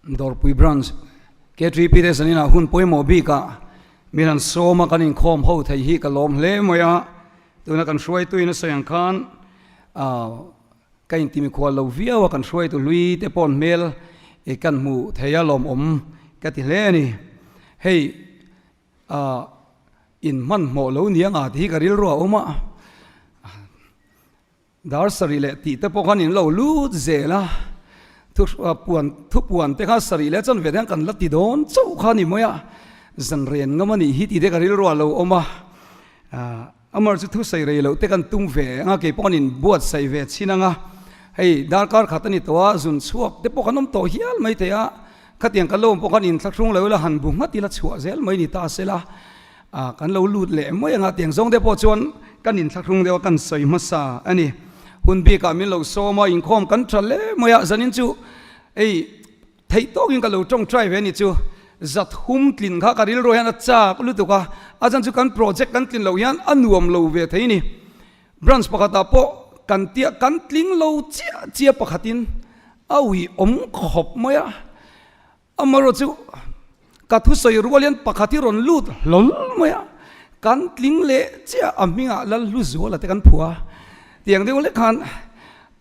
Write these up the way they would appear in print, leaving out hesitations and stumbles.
Dawrpui Branch KTP te zaninah hun pawimawh bikah min han sawm a, kan inkhawm ho thei hi ka lawm hle mai a. Tuna kan hruaituin a sawi ang khan ka intimi khual lo viau a, kan hruaitu hlui te paw'n hmel kan hmuh thei a lawmawm ka ti hle a ni. Hei inhmanhmawh lo niang a tih hi ka rilru a awm a. Dar sarih leh tih te pawh khan in lo lut zel a, thu puan thu puan te kha sarih leh chuan ve te hian kan la ti dawn chauh kha a ni mai a, zan ren ngam a nih hi tih te ka rilru a lo awm a, amar chu thu sawi rei loh te kan tum ve ang a, kei pawh kan in buatsaih ve chhin ang a, hei darkar khat a ni tawh a, zun chhuak te pawh kan awm tawh hial mai thei a, khatiang kan lo awm pawh khan inthlahrung lo ila han bu nghat ila chhuah zel mai ni ta se la. A, kan lo lut leh mai ang a, tiang zawng te pawh chuan kan inthlahrung deuh a, kan sawi hmasa a ni. Hun bikah min lo sawm a, inkhawm kan tha hle mai a, zanin chu ei theih tawkin ka lo tawngtai ve a ni chu. Zat hum tlin kha ka rilru hian a chak lutuk a, a chan chu kan project kan tlin loh hian a nuam lo ve thei a ni. Branch pakhatah pawh kan tia kan tling lo chiah chiah pakhatin a ui awm khawp mai a. Amaherawh chu ka thusawi rual hian pakhat hi rawn lut hlawl mai a, kan tling leh chiah a hmingah Lalhlu Zuala te kan phua a, tiang deuh lek khan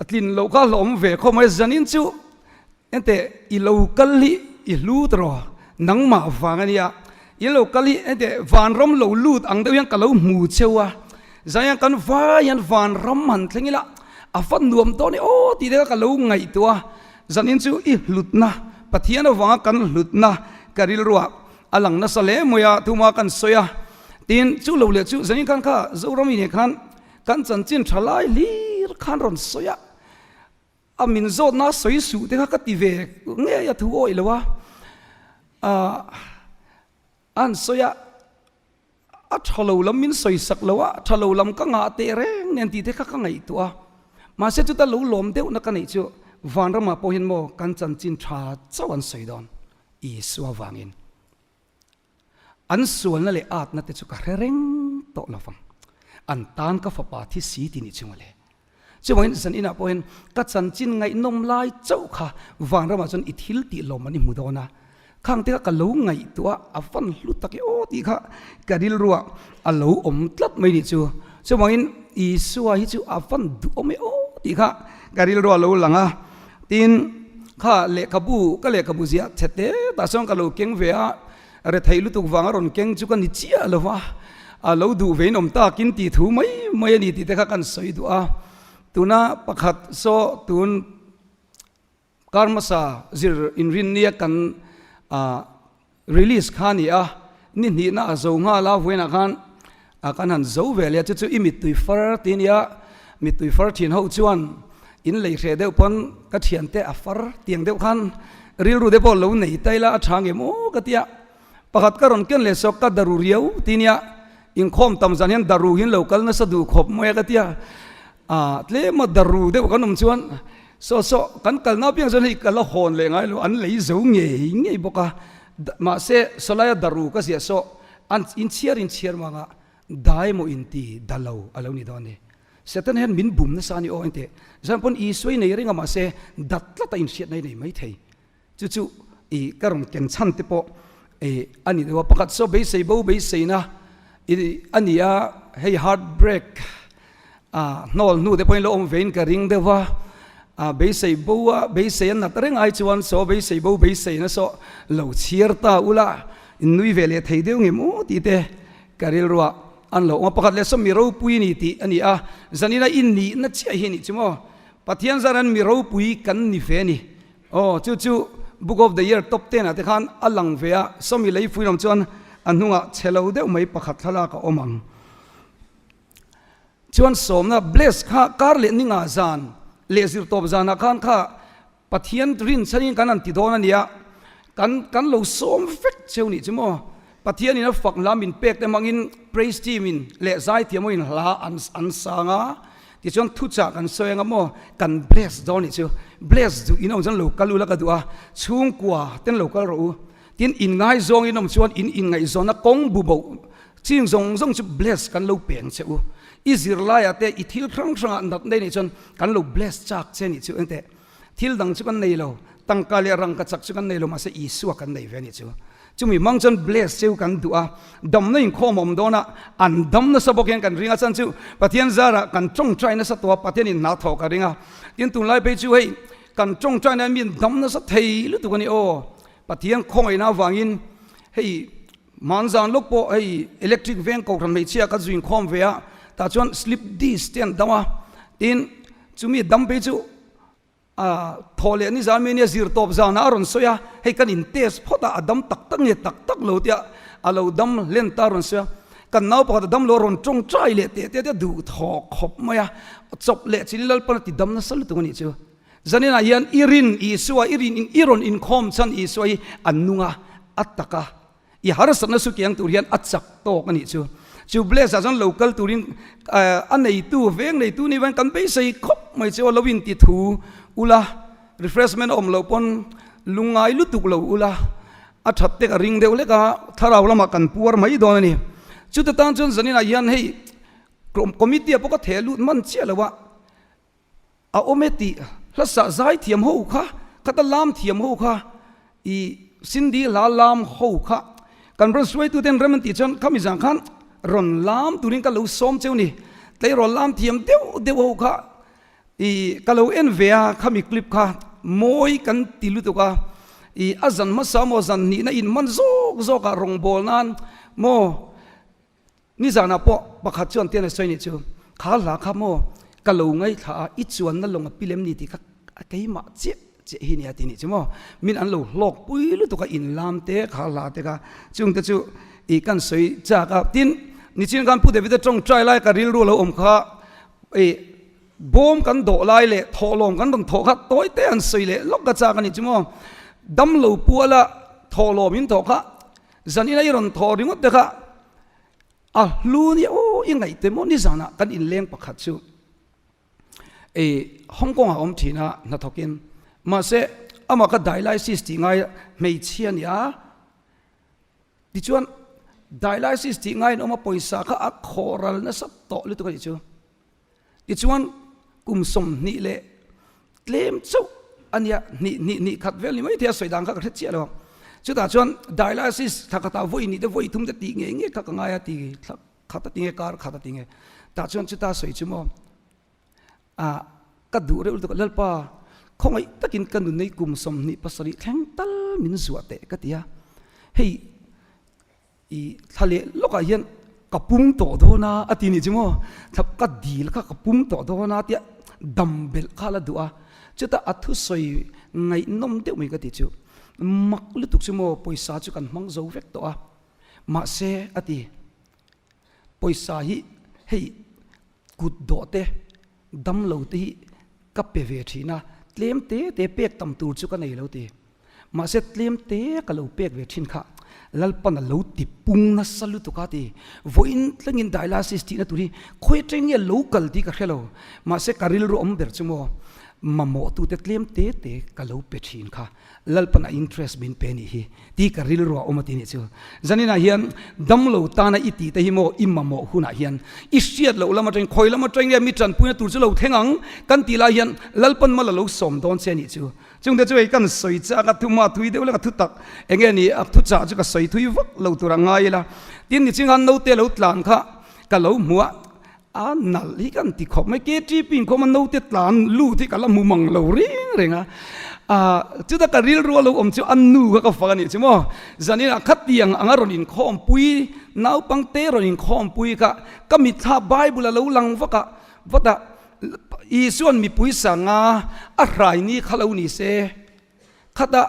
a tlin loh kha hlawm ve khawp mai, zanin chu enteh i lo kal hi i hlu ta rawh, nangmah vang a nia, i lo kal hi enteh vanram lo lut ang deuh hian ka lo hmu cheu a, zan hian kan vai hian vanram han thleng ila a va nuam dawn e aw tih te kha ka lo ngaihtuah a. Zanin chu i hlutna, Pathian avanga kan hlutna ka rilruah a lang nasa hle mai a, thuma kan sawi a. Tin, chu lo leh chu zanin khan kha Zorami nen khan kan chanchin tha lai hlir khan rawn sawi a, a min zawtna sawi suh te kha ka ti ve ngei a thu awih lo a, an sawi a. A tha lo lam min sawi sak lo a, tha lo lam ka ngah teh reng nen tih te kha ka ngaihtuah a. Mahse chuta lo lawm deuhna ka neih chu vanramah pawh hian maw kan chanchin tha chauh an sawi dawn Isua vangin. An sualna leh atna te chu ka hre reng tawh lo vang. An tan ka fapa thi si ti nih chu mawle. Chuvangin zan inah pawh hian ka chanchin ngaihnawm lai chauh kha vanramah chuan i thil tih lawm an i hmu dawn a, khang te kha ka lo ngaihtuah a van hlu tak e aw tih kha ka rilruah a lo awm tlat mai nih chu. Chuvangin Isua hi chu a van duhawm e aw tih kha ka rilruah a lo lang a, tin kha lehkhabu ka lehkhabu ziah chhe te tah chuan ka lo keng ve a, Rethei lutuk vanga rawn keng chu ka ni chiah lo va, a lo duh vein awm takin tih thu mai mai a ni tih te kha kan sawi duh a. Tuna pakhat saw tun kar hmasa zir inrinnia kan release kha a ni a, ni hnihna a zo nghal a, vawiinah khan kan han zo ve leh a, chu chu i mittui far tih a nia, mittui far thin ho chuan in lei hreh deuh pawn ka thiante a far tiang deuh khan rilru te pawh lo nei ta ila a tha nge maw ka tia, pakhat ka rawn ken leh sawk ka daru riau tih a nia, inkhawm tam zan hian daru hian lo kal nasa duh khawp mai a ka tia, tlem a daru deuh kan awm chuan saw saw kan kalna apiang chuan hei ka la hawn leh ngai lo an lei zo ngei ngei bawk a, mahse sawlaia daru ka ziah saw An inchhiar inchhiar vanga dai maw inti da lo a lo ni dawn ni. Satan hian min bum nasa a ni aw engteh zan pawn Isua i nei reng a mahse dat tlat a inhriatna i nei mai thei. Chu chu i ka rawn ken chhan te pawh i a ni deuh a. Pakhat saw beisei bo beiseina i a ni a, hei heart break a hnawl hnu te pawhin lo awm vein ka ring deuh a, a beisei bo a beisei a nat reng ai chuan saw beisei bo beiseina saw lo chhiar ta ula in nui ve leh thei deuh nge maw tih te ka rilruah an lo awm a, pakhat leh saw mi ropui ni tih a ni a, zanina i nihna chiah hi a nih chu maw Pathian zaran mi ropui kan ni ve a ni aw chu chu book of the year top ten ah te khan a lang ve a, sawmi leipui lam chuan a hnungah chhe lo deuh mai pakhat thlalak a awm ang. Chuan sawmna bless kha kar leh ninga zan leh zirtawp zanah khan kha Pathian rin chhanin kan han ti dawn a nia, kan kan lo sawm vek cheu nih chu maw. Pathianin a fak hla min pek te hmangin praise team in leh zaithiam ho in hla an an sang a, tichuan thuchah kan sawi anga maw kan bless dawn nih chu. Bless duh in awm chuan lo kal ula ka duh a, chhungkua ten lo kal rawh u. Tin inngaizawng in awm chuan in inngaihzawnna kawng bu boh Ching zawng zawng chu bless kan lo peng che u. I zirlaiah te i thil hrang hrangah nat nei nih chuan kan lo bless chak che nih chu engteh. Thil dang chu kan nei lo. Tangka leh rangkachak chu kan nei lo mahse Isua kan nei ve a nih chu. Chumi hmang chuan bless cheu kan duh a, damna inkhawm a awm dawn a, an dam nasa bawk hian kan ring a, chuan chu Pathian zarah kan tawngtai nasa tawh a, Pathianin hna thawh ka ring a. Tin, tunlai phei chu hei kan tawngtai na hian mi dam nasa thei lutuk a ni aw. Pathian khawngaihna avangin hei hmanzan lawk pawh hei electric veng kohhran hmeichhia ka zu inkhawm ve a, tah chuan slip disc te an dam a, tin chumi dam phei chu A thaw leh nizan mi nia zir tawp zanah a rawn sawi a, hei kan in test phawt a, a dam tak tak nge tak tak lo tia a lo dam hlen ta a rawn sawi a, kan nau pakhat a dam lo a rawn tawngtai leh teh teh tia duh thaw khawp mai a, chawp leh chilin Lalpan a ti dam nasa lutuk a nih chu. Zaninah hian i rin Isua, i rin i rawn inkhawm chhan Isua hi a nung a, a tak a, I harsatna su kiang tur hian a chak tawk a nih chu. Chu Blaise ah chuan lo kal turin a neitu, veng neitu ni vain kan beisei khawp mai chu a lo inti thu ula, refreshment a awm loh pawn lungngai lutuk lo ula, a that te ka ring deuh lek a, thlarau lamah kan puar mai dawn a ni. Chuta tan chuan zaninah hian hei committee ah pawh ka theh lut man chiah lo a, A awm e tih hlasah zai thiam ho kha, khata lam thiam ho kha, i Sindhi hla lam ho kha kan rawn hruaituten rem an tih chuan khami zan khan rawn lam turin ka lo sawm cheu ni. Tleirawl lam thiam deuh deuh ho kha i ka lo en ve a, khami clip kha mawi kan ti lutuk a, i a zan hmasa maw zan hnihna in man zawk zawk ah rawngbâwl nan maw Nizanah pawh pakhat chuan tian a sawi nih chu, Kha hla kha maw ka lo ngaithla a, i chuanna lawng a pil em ni tih kha keimah chiah chiah hi nia ti nih chu maw, min an lo hlawk pui lutuk a inlam te kha hla te kha chungte chu i kan sawi chak a. Tin, nichin khan Pu David-a tawngtai lai ka rilru a lo awm kha i bawm kan dawh lai leh thawhlawm kan rawn thawh kha tawi te an sawi leh lawk ka chak a nih chu maw, damlo puala thawhlawm in thawh kha Zan ina i rawn thawh ringawt te kha a hlu nia aw i ngaih te maw nizanah kan inleng pakhat chu ei Hong Kong ah awm thin a hnathawk in mahse amah kha dialysis tih ngai hmeichhia a ni a tichuan dialysis tih ngaiin awm a pawisa kha a khawh ral nasa tawh lutuk a nih chu. Tichuan kum 20 leh tlem chauh a nia, hnih hnih hnih khat vel ni mai thei a sawi dan kha ka hre chiah lo. Chutah chuan dialysis thla khatah vawi hnih te vawi thum te tih ngei ngei kha ka ngai a ti thla khat a ti nge kar khat a ti nge. Tah chuan chuta sawi chu maw ah ka duh reuh lutuk a Lalpa khawngaih takin ka nun nei kum 27 thleng tal min zuah teh ka ti a. Hei I thla leh lawkah hian ka pum tawh dawn a a ti nih chu maw, thla ka dil kha ka pum tawh dawn a tia dam belh kha la duh a, chutah a thusawi ngaihnawm deuh mai ka ti chu, mak lutuk chu maw pawisa chu kan hmang zo vek tawh a, mahse a ti, pawisa hi hei kut dawh te dam lo te hi ka pe ve thin a, tlem te te pek tam tur chu ka nei lo ti. Mahse tlem te ka lo pek ve thin kha Lalpan a lo ti pung nasa lutuk a ti. Vawiin tlengin dialysis tihna tur hi khawi atang nge lo kal tih ka hre lo. Mahse ka rilru awm ber chu maw mamawhtute tlem te te ka lo pe thin kha Lalpan a interest min pe nih hi tih ka rilru a awm a ti nih chu. Zaninah hian damlo tana i tih te hi maw i mamawh hunah hian i hriat loh lam atangin khawi lam atang nge mi tanpuina tur chu lo thleng ang kan tih lai hian Lalpan mal a lo sawm dawn che nih chu. Chungte chu hei kan sawi chak a, thuma thui deuh lek a thu tak eng nge ni a thuchah chu ka sawi thui vak lo tur a ngai ila. Tin ni chinghan naute lo tlan kha ka lo hmu a, a nalh hi kan ti khawp mai. KTP in khawm a naute tlan lut hi ka la hmu mang lo reng reng a. Chuta ka rilru a lo awm chu a nu kha ka fak a nih chu maw. Zaninah khatiang anga rawn inkhawmpui, naupangte rawn inkhawmpui kha ka mitthla Bible a lo lang vak a, vat a. Isua'n mipui sanga a hrai ni kha lo ni se, khata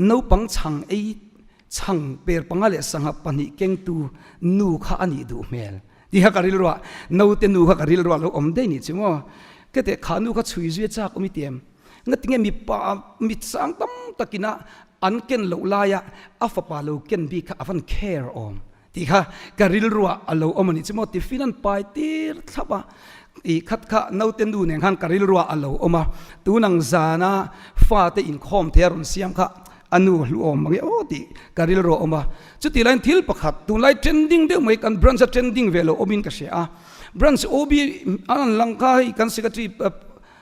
naupang chhang ei chhang per panga leh sangha pahnih kengtu nu kha a nih duh hmel tih kha ka rilruah, naute nu kha ka rilruah lo awm daih nih chu maw. Kete kha nu kha chhui zui a chak awm i ti em? Ngatinge mipa mit sang tam takina an ken loh laia a fapa lo ken bik kha a van care awm? Tih kha ka rilruah a lo awm a nih chu maw? Tiffin an pai tir thlap a, i khat kha naute nu nen khan ka rilruah a lo awm a, tunang zana fate inkhawm thei a rawn siam kha a nu hluawm mange aw tih ka rilruah a awm a. Chutih laiin thil pakhat tunlai trending deuh mai kan branch a trending ve lo awmin ka hria a, branch OB an an lang kha hei kan secretary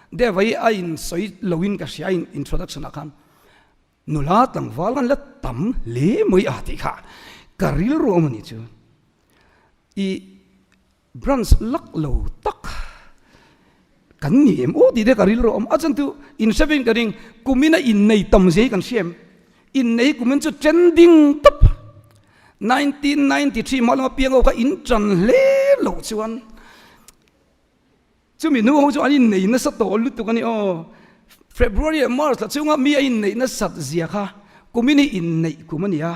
Deva hi a insawi loin ka hria a introduction ah khan. Nula tlangval kan la tam hle mai a tih kha ka rilru awm a nih chu. I branch lak lo tak kan ni em aw tih te ka rilru awm a chuan chu in hre veng ka ring kumin a innei tam zia hi kan hria em innei kumin chu trending tawp 1993 hma lama piang ho kha in tan hle loh chuan Chumi hnu ho chu an innei nasa tawh lutuk a ni aw. February leh March la chunga mi a inneih nasat zia kha kumin hi inneih kum a ni a.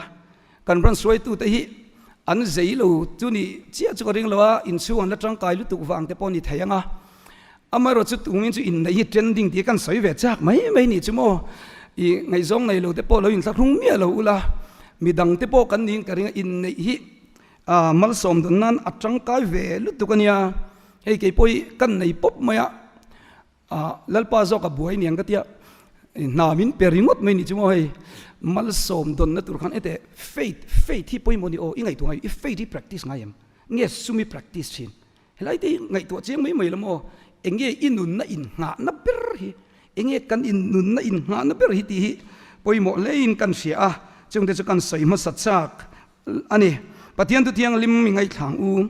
Kan ran hruaitute hi an zei lo chu ni chiah chu ka ring lo a, inchhung an la tangkai lutuk vang te pawh a ni thei ang a. Amaherawh chu tumin chu inneih hi trending tih kan sawi ve chak mai mai ni chu maw. I ngaihzawng nei lo te pawh lo inthlahrung miah lo ula, midang te pawh kan niin ka ring a, inneih hi A malsawm dawn nan a tangkai ve lutuk a nia, hei kei pawh hi kan nei pawp mai a, ah Lalpa zawk a buai niang ka tia, hna min pe ringawt mai ni chu maw hei, malsawm dawnna tur khan ete faith, faith hi pawimawh ni aw, i ngaihtuah ngai, i faith hi practice ngai em, nge sum i practice thin, helai te hi ngaihtuah chiang mai mai lo maw, eng nge i nunna inngahna ber hi, eng nge kan innunna inngahna ber hi tih hi pawimawh hlein kan hria a, chungte chu kan sawi hmasa chak. A ni, Pathian thu thianghlim mi ngaihthlang u.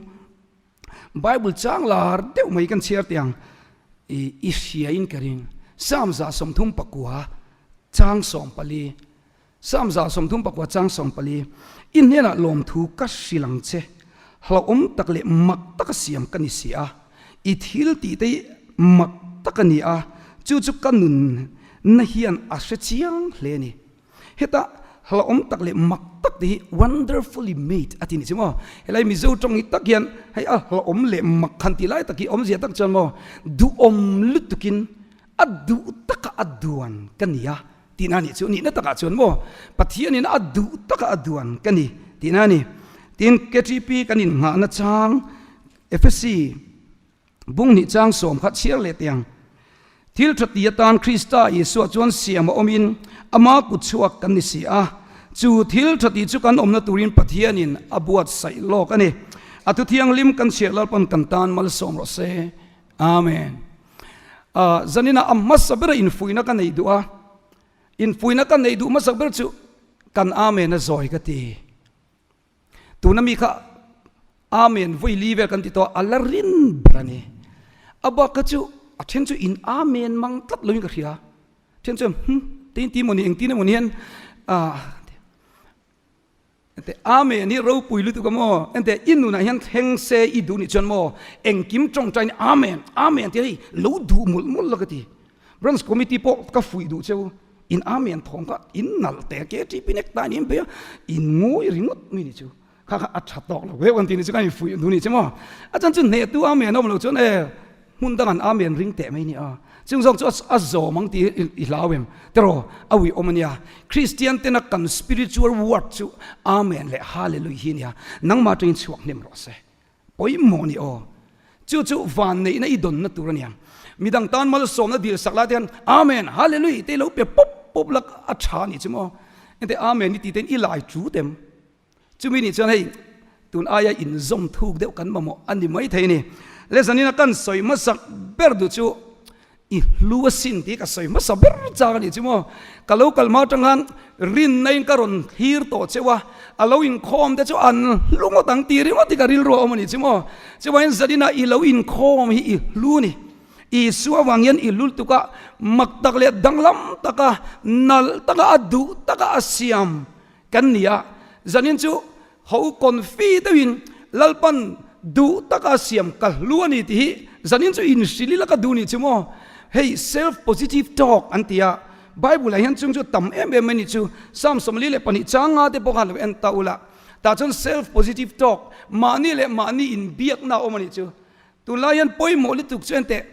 Bible chang lar deuh mai kan chhiar teh ang. I i hria in ka ring. Psalm 39 chang 14. Psalm 34 chang 14. I hnenah lawmthu ka hrilh ang che. Hlauhawm tak leh mak taka siam ka ni si a. I thil tih te hi mak tak a ni a, chu chu ka nunna hian a hre chiang hle a ni. Heta hlauhawm tak leh mak tak te hi wonderfully made a ti ni chu maw? Helai Mizo tawng hi tak hian hei a hlauhawm leh mak han tih lai tak hi awmzia tak chuan maw duhawm lutukin a duh taka a duan ka ni a tihna a nih chu. Nihna takah chuan maw Pathianin a duh taka a duan ka ni tihna a ni. Tin, KTP kan innghahna chang Efesi Bung hnih chang sawm kha chhiar leh teh ang. Thil tha ti atan Krista Isua chuan siam a awmin ama kut chhuak kan ni si a. Chu thil tha ti chu kan awmna turin Pathianin a buatsaih lawk a ni. A thu thianghlim kan chhiar Lalpan kan tan malsawm rawh se. Amen. Zaninah a hmasa bera infuihna ka nei duh a. Infuihna ka neih duh hmasak ber chu kan Amen a zawi ka ti. Tuna mi kha Amen vawi li vel kan ti tawh a, a la rin ber a ni. A bak kha chu a then chu in Amen mang tlat loin ka hria. Then chuan hm te in ti maw ni engtin emaw ni hian ah ente Amen hi ropui lutuk a maw ente i nunah hian thleng se i duh nih chuan maw engkim tawngtain Amen Amen tih hei lo duh mawlh mawlh la ka ti. Branch Committee pawh ka fuih duh cheu in Amen thawng kha in nalh teh KTP nek ta in bei a in ngawi ringawt mai ni chu kha kha a tha tawk lo vek an ti ni chu ka in fuih duh ni chu maw a chan chu hneh tu Amen a awm lo chuan e hmun dang an Amen ring teh mai ni a chung zawk chu a zawm ang tih i hlau em teraw a ui awm a nia Christian tena kan spiritual word chu Amen leh Hallelujah hi a nia nangmah atangin chhuak hnem rawh se. Pawimawh ni aw. Chu chu van neihna i dawnna tur a nia. Midang tan malsawmna dil sak lai te hian Amen, Hallelujah te i lo pe pawp pawp la a tha a nih chu maw. Engte Amen i tih te hian i lai chu tem. Chumi nih chuan hei tun aia inzawm thuk deuh kan mamawh a ni maithei a ni. Le zanina kan sawi hmasak ber duh chu I hlu asin tih ka sawi hmasa ber chak a nih chu maw? Ka lo kal hma atang khan rinna-in ka rawn thlir tawh cheu a, a lo inkhawm te chu an hlu ngawt ang tih ringawt hi ka rilru a awm a nih chu maw? Chuvangin Zalina i lo inkhawm hi i hlu a ni. Isua vang hian i hlu lutuk a, mak tak leh danglam taka, nalh taka, a duh taka a siam kan ni a. Zanin chu Ho confi deuhin Lalpan duh taka siam ka hlu a ni tih hi zanin chu inhrilh ila ka duh nih chu maw? Hei self positive talk an ti a, Bible ah hian chung chu tam em em mai nih chu. Psalm 42 chang nga te pawh khan lo en ta ula, tah chuan self positive talk, mahni leh mahni inbiakna a awm a nih chu. Tunlai hian pawimawh lutuk chu enteh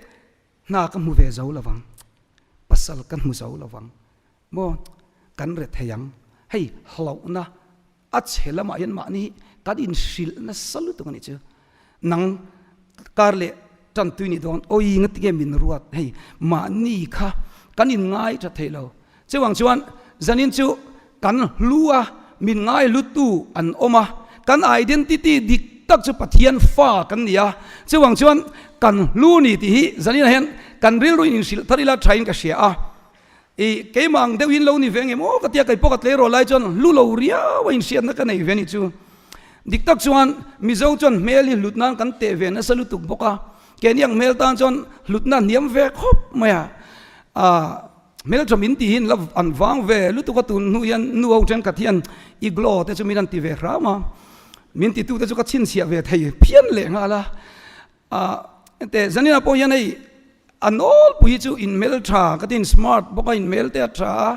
hna ka hmu ve zo lovang, pasal ka hmu zo lovang maw, kan re thei ang, hei hlauhna A chhe lamah hian mahni hi kan inhrilh nasa lutuk a nih chu. Nang kar leh tan tui nih dawn, awi ngati nge min ruat hei mahni kha kan inngai tha thei lo. Chuvang chuan zanin chu kan hlu a, min ngai hlutu an awm a, kan identity dik tak chu Pathian fa kan ni a, chuvang chuan kan hlu ni tih hi zaninah hian kan rilru in inhrilh thar ila thain ka hria a. I keimah ang deuhin lo ni ve ngem aw ka tia kei pawh ka tleirawl lai chuan hlu lo riau a inhriatna ka nei ve a nih chu. Dik tak chuan Mizo chuan hmel hi hlut nan kan teh ve nasa lutuk bawk a, keini ang hmel tan chuan hlutna a hniam ve khawp mai a. Aaa hmel tha min tih hi la an vang ve lutuk a tun hnu hian nu ho thenkhat hian i glow te chu min han ti ve hram a, min titu te chu ka chhinchhiah ve thei phian leh nghal a. Aaa hete Zanina pawh hian hei a nawlpui hi chu inhmel tha ka ti in smart bawk a inhmel te a tha a,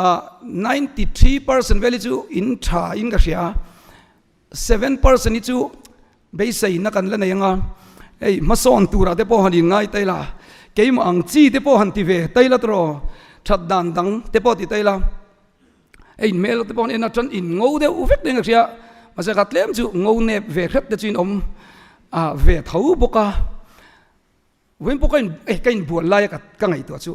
aaa 93 percent vel hi chu in tha in ka hria a, 7 percent hi chu beiseina kan la nei ang a, hei hmasawn turah te pawh han inngai ta ila, keimah ang chi te pawh han ti ve ta ila tawh that dan dang te pawh ti ta ila. Hei hmel te pawh an en a chuan in ngo deuh vek ding a hria mahse kha tlem chu ngo nep ve hrep te chu in awm ah ve tho bawk a vawiin pawh ka in eh ka inbual lai a ka ngaihtuah chu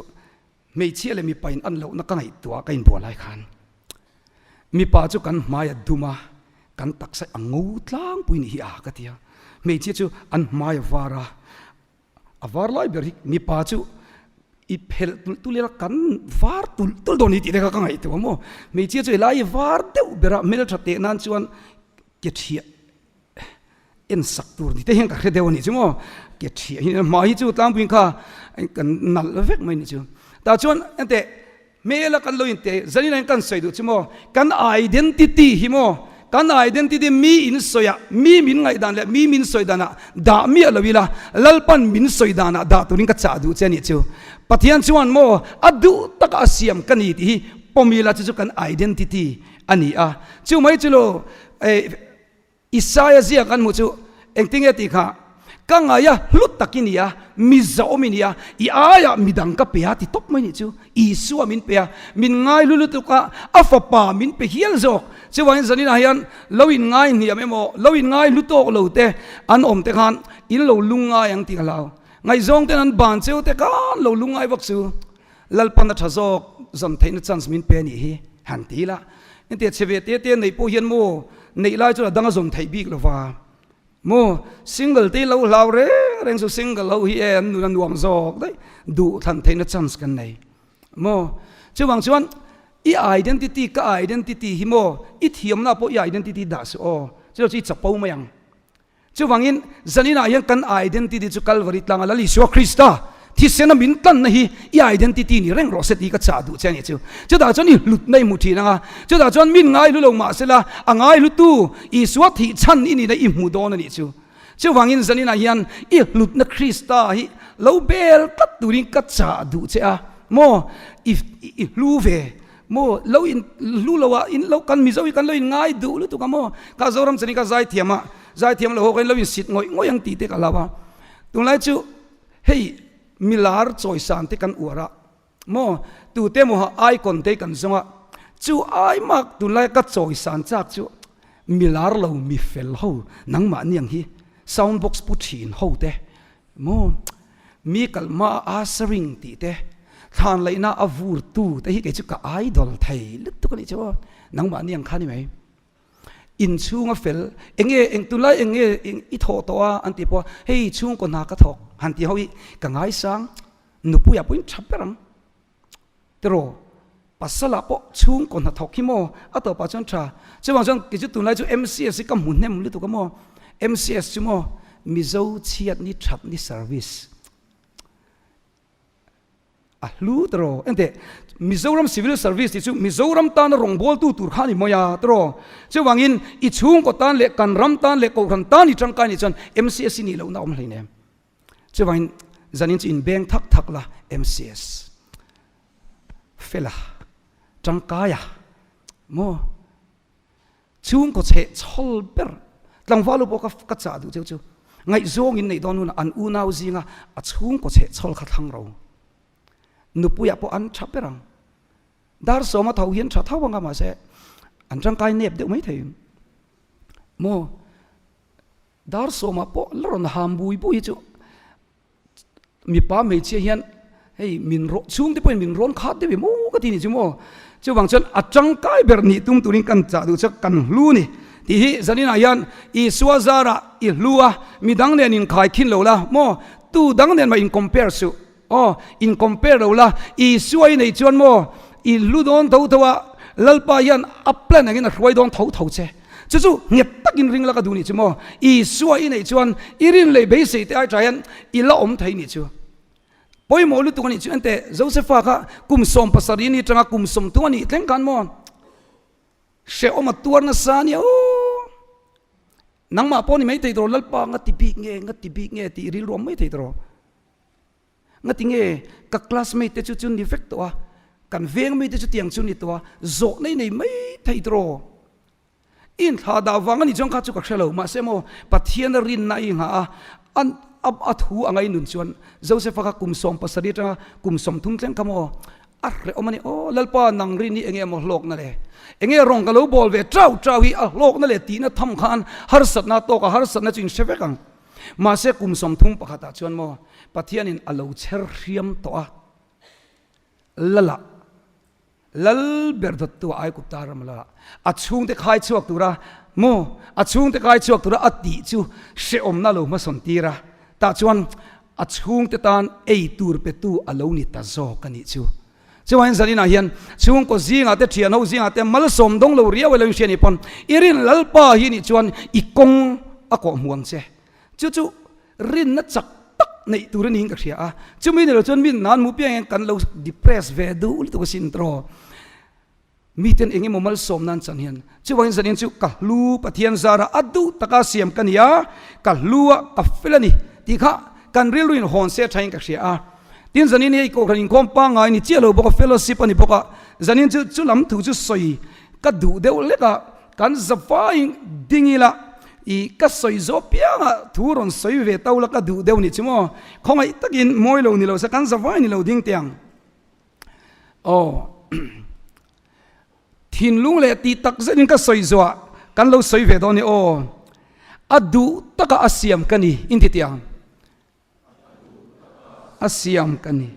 hmeichhia leh mipa in an lohna ka ngaihtuah ka inbual lai khan mipa chu kan hmai a dum a kan taksa a ngo tlangpui ni hi a ka ti a hmeichhia chu an hmai a var a. A var lai ber hi mipa chu i phelh tulh tulh ila kan var tulh tulh dawn ni tih te kha ka ngaihtuah maw. Hmeichhia chu helai var deuh bera hmeltha teh nan chuan ke thiah en sak tur ni te hian ka hre deuh a nih chu maw. Ke thiah hi hmai hi chu tlangpuiin kha kan nalh vek mai a nih chu. Tah chuan enteh Hmela kan lo inte zanin ah kan sawi duh chu maw? Kan identity hi maw? Kan identity mi in sawi ah, mi min ngaihdan leh mi min sawi dan ah dah miah lo ila, Lalpan min sawi dan ah dah turin ka chah duh che a nih chu. Pathian chuan maw a duh taka a siam ka ni tih hi pawm ila chu chu kan identity a ni a. Chu mai chu lo eh. Isaia ziak an hmuh chu engtinge tih kha, Ka ngaia hlut tak i ni a, mi zahawm i ni a, i aiah midang ka pe a ti tawp mai nih chu. Isua min pe a, min ngai hlu lutuk a, a fapa min pe hial zawk. Chuvangin zaninah hian lo inngai hniam emaw, lo inngai hlu tawk lo te an awm te khan in lo lungngai ang tih ka hlau. Ngaihzawng ten an ban cheu te khan lo lungngai vak chu. Lalpan a tha zawk zawm theihna chance min pe anih hi han ti ila. Engtia chhe ve te te neih pawh hian maw neih lai chuan a dang a zawm theih bik lova maw single te lo hlau reng reng chu single ho hi e an nun a nuam zawk daih duh thlan theihna chance kan nei maw. Chuvang chuan i identity ka identity hi maw i thiamna pawh i identity dah suh aw chu chu i chapo mai ang. Chuvangin, zaninah hian kan identity chu Kalvari tlanga Lal Isua Krista thisena min tlanna hi i identity ni reng rawh se tih ka chah duh che a nih chu. Chutah chuan i hlutna i hmu thin ang a, chutah chuan min ngai hlu lo mah sela a ngai hlutu Isua thih chhan i nihna i hmu dawn a nih chu. Chuvangin, zaninah hian i hlutna Krista hi lo bel tlat turin ka chah duh che a maw? I i hlu ve Maw lo in hlu lo a in lo kan Mizo hi kan lo in ngai duh lutuk a maw ka Zoram chani ka zaithiam a zaithiam lo ho ka in lo in sit ngawih ngawih ang tih te ka hlau a tunlai chu hei milar chawisan te kan uar a maw tute maw ha icon te kan zawng a chu ai mak tunlai ka chawisan chak chu milar lo mi fel ho nangmah niang hi sound box pu thin ho te Maw? Mi kal hma a ushering tih te, thlan laihna a vur tu te hi kei chu ka idol thei lutuk a nih chu aw. Nangmah ni ang kha ni mai. Inchhung a fel, enge eng tunlai eng nge i thawh tawh a an tih pawh a, hei chhungkaw hna ka thawk han tih ho hi ka ngaisang, nupuiah pawhin tha ber ang. Tiraw, pasalah pawh chhungkaw hnathawk hi maw a tawpah chuan tha. Chuvang chuan kei chu tunlai chu MCS hi ka hmu hnem lutuk a maw. MCS chu maw Mizo chhiatni thatni service a hlu tiraw. Enteh, Mizoram Civil Service tih chu Mizoram tana rawngbawltu tur kha a ni mai a tiraw. Chuvangin i chhungkaw tan leh kan ram tan leh kohhran tan i tangkai nih chuan MCS hi nih lohna a awm hleinem. Chuvangin zanin chu inbeng thak thak la MCS fela tangkaia maw chhungkaw chheh chhawl ber tlangval pawh ka ka chah duh cheu chu ngaihzawng in neih dawn hunah an unau zinga a chhungkaw chheh chhawl kha thlang ro nupuiah pawh an tha ber ang dar sawma tho hian tha tho anga mahse an tangkai nep deuh mai thei maw. Dar sawmah pawh la rawn ham bui bui hi chu mipa hmeichhia hian hei min rawn chhungte pawhin min rawn khat deuh em aw ka ti nih chu maw. Chuvang chuan a tangkai ber nih tum turin kan chah duh chuan kan hlu ni tih hi zaninah hian Isua zarah i hlu a, midang nen inkhai khin lo la maw, tu dang nen mah in compare suh. Aw, in compare lo la, Isua i neih chuan maw i hlu dawn tho tho a, Lalpa hian a plan angin a hruai dawn tho tho che. Chu chu nghet takin ring la ka duh nih chu maw. Isua i neih chuan i rin leh beisei te ai tha hian i la awm thei nih chu. Pawimawh lutuk a nih chu enteh Josepha kha kum 70 ni atanga kum 30 a nih thleng khan maw hrehawm a tuar nasa ania aw. Nangmah pawh ni mai thei tawh Lalpa nga ti bik nge nga ti bik nge tih rilru awm mai thei tawh. Ngati nge ka classmate te chu chu ni vek tawh a, kan veng mite chu tiang chu ni tawh a, zawh nei nei mai thei tawh. I inthlah dah vang a nih chuan kha chu ka hre lo, mahse maw Pathian a rinna i nghah a, a a thu anga i nun chuan Joseph-a kha kum 70 atanga kum 30 thleng kha maw a hrehawm a ni, aw Lalpa nang rin hi enge maw hlawkna le, enge rawng ka lo bawl ve chau chau hi a hlawkna leh tihna tham khan harsatna tawk a harsatna chu in hre vek ang. Mahse kum 31 ah chuan maw Pathianin a lo chher hriam tawh a, Lala, Lal ber dawttu a Aigupta ram la a chhungte khai chhuak tura maw a chhungte kai chhuak tura a tih chu hrehawmna lo hmasawn tir a, tah chuan a chhungte tan ei tur petu a lo ni ta zawk a nih chu. Chuan zaninah hian chhungkaw zingah te thian ho zingah te malsawm dawng lo riau elo in hria nih pawn i rin Lalpa hi nih chuan i kawng a kawh hmu ang che. Chu chu rinna chak tak neih tur a niin ka hria a, chumi ni lo chuan min nan mu piang hian kan lo depress ve duh lutuk asin tawh. Miten eng emaw malsawm nan chan hian chuvangin zanin chu ka hlu Pathian zara a duh taka siam ka ni a, ka hlu a ka fel a ni tih kha kan rilru in hawn se thain ka hria a. Tin zanin hei kohhran inkhawm pangngai ni chiah lo bawk a, fellowship a ni bawk a, zanin chu chu lam thu chu sawi ka duh deuh lek a, kan zavaiin ding ila i ka sawi zawh pianga thu rawn sawi ve to la ka duh deuh ni chu maw, khawngaih takin mawi lo ni lo se kan zavai ni lo ding teh ang. Aw thinlung leh tih tak zetin ka sawi zuah kan lo sawi ve dawn ni aw a duh taka a siam ka ni inti tih ang a siam ka ni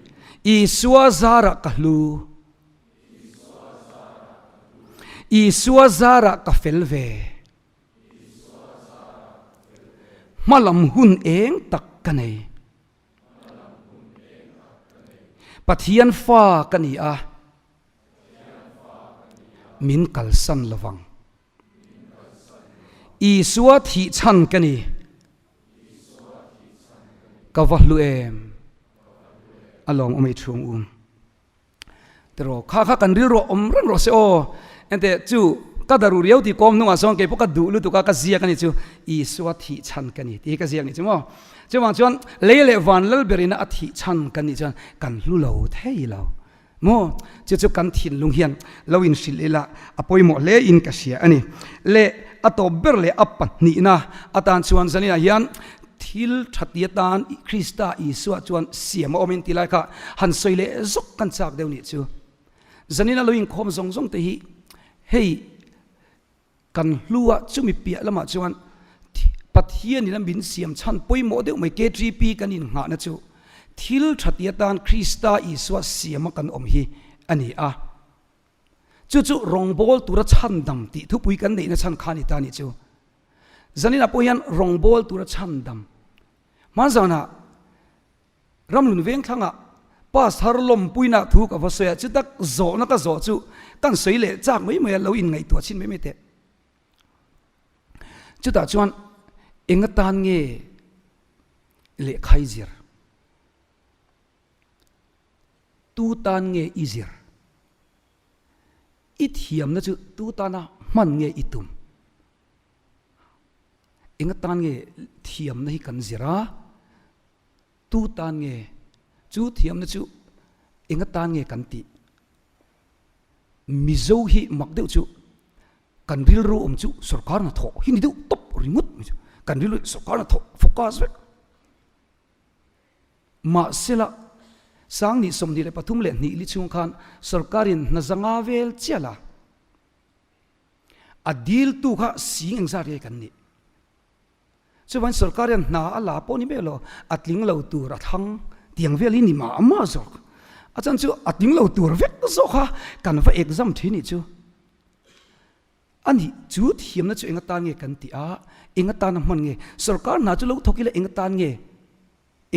Isua zarah ka hlu Isua zarah ka fel ve hmalam hun eng tak ka nei. Pathian fa ka ni a, min kalsan lovang. Isua thih chhan ka ni. Ka va hlu em? A lawm awm ei chhung u. Tiraw kha kha kan rilru awm reng rawh se aw. Enteh chu ka daru riau tih kawm hnungah sawn kei pawh ka duh lutuk a ka ziak a ni chu Isua thih chhan ka ni tih hi ka ziak ni chu maw. Chuvang chuan lei leh van lal berina a thih chhan kan nih chuan kan hlu lo thei lo maw. Chu chu kan thinlung hian lo inhrilh ila a pawimawh hle in ka hria a ni. Leh a tawp ber leh a pahnihna atan chuan zaninah hian Thil tha ti atan Krista Isua chuan siam a awm in ti lai kha han sawi leh zawk kan chak deuh nih chu. Zanin a lo inkhawm zawng zawng te hi hei kan hlua chumi piah lamah chuan Pathian in a min siam chhan pawimawh deuh mai KTP kan innghahna chu thil tha ti atan Krista Isua siam a kan awm hi a ni a. Chu chu rawngbâwl tura chhandam tih thupui kan neihna chhan kha a ni ta nih chu. Zaninah pawh hian rawngbâwl tura chhandam. Hmanzanah Ramhlun Vengthlangah pass thar lawmpuina thu ka va sawi a, chutak zawhna ka zawh chu kan sawi leh chak mai mai a, lo inngaihtuah chhin mai mai teh. Chutah chuan eng atan nge lehkha i zir? Tu tan nge i zir? I thiamna chu tu tana hman nge i tum? Enga tan nge thiamna hi kan zir a? Tu tan nge chu thiamna chu enga tan nge kan tih? Mizo hi mak deuh chu kan rilru awm chu sorkar hnathawh hi ni deuh tawp ringawt mai chu. Kan rilru sorkar hnathawh focus vek. Mahsela, Sangni 23 leh hnih li chhung khan sorkarin hna zanga vel chiah la, a diltu kha sing engzat nge kan nih? Chuvangin sorkar hian hna a la pawh ni mek lo, a tling lo tur a thlang tiang vel hi ni mah mah zawk. A chan chu a tling lo tur vek zawk kha kan va exam thin nih chu. A nih, chu thiamna chu eng atan nge kan tih a, eng atana hman nge? Sorkar hna chu lo thawk ila eng atan nge?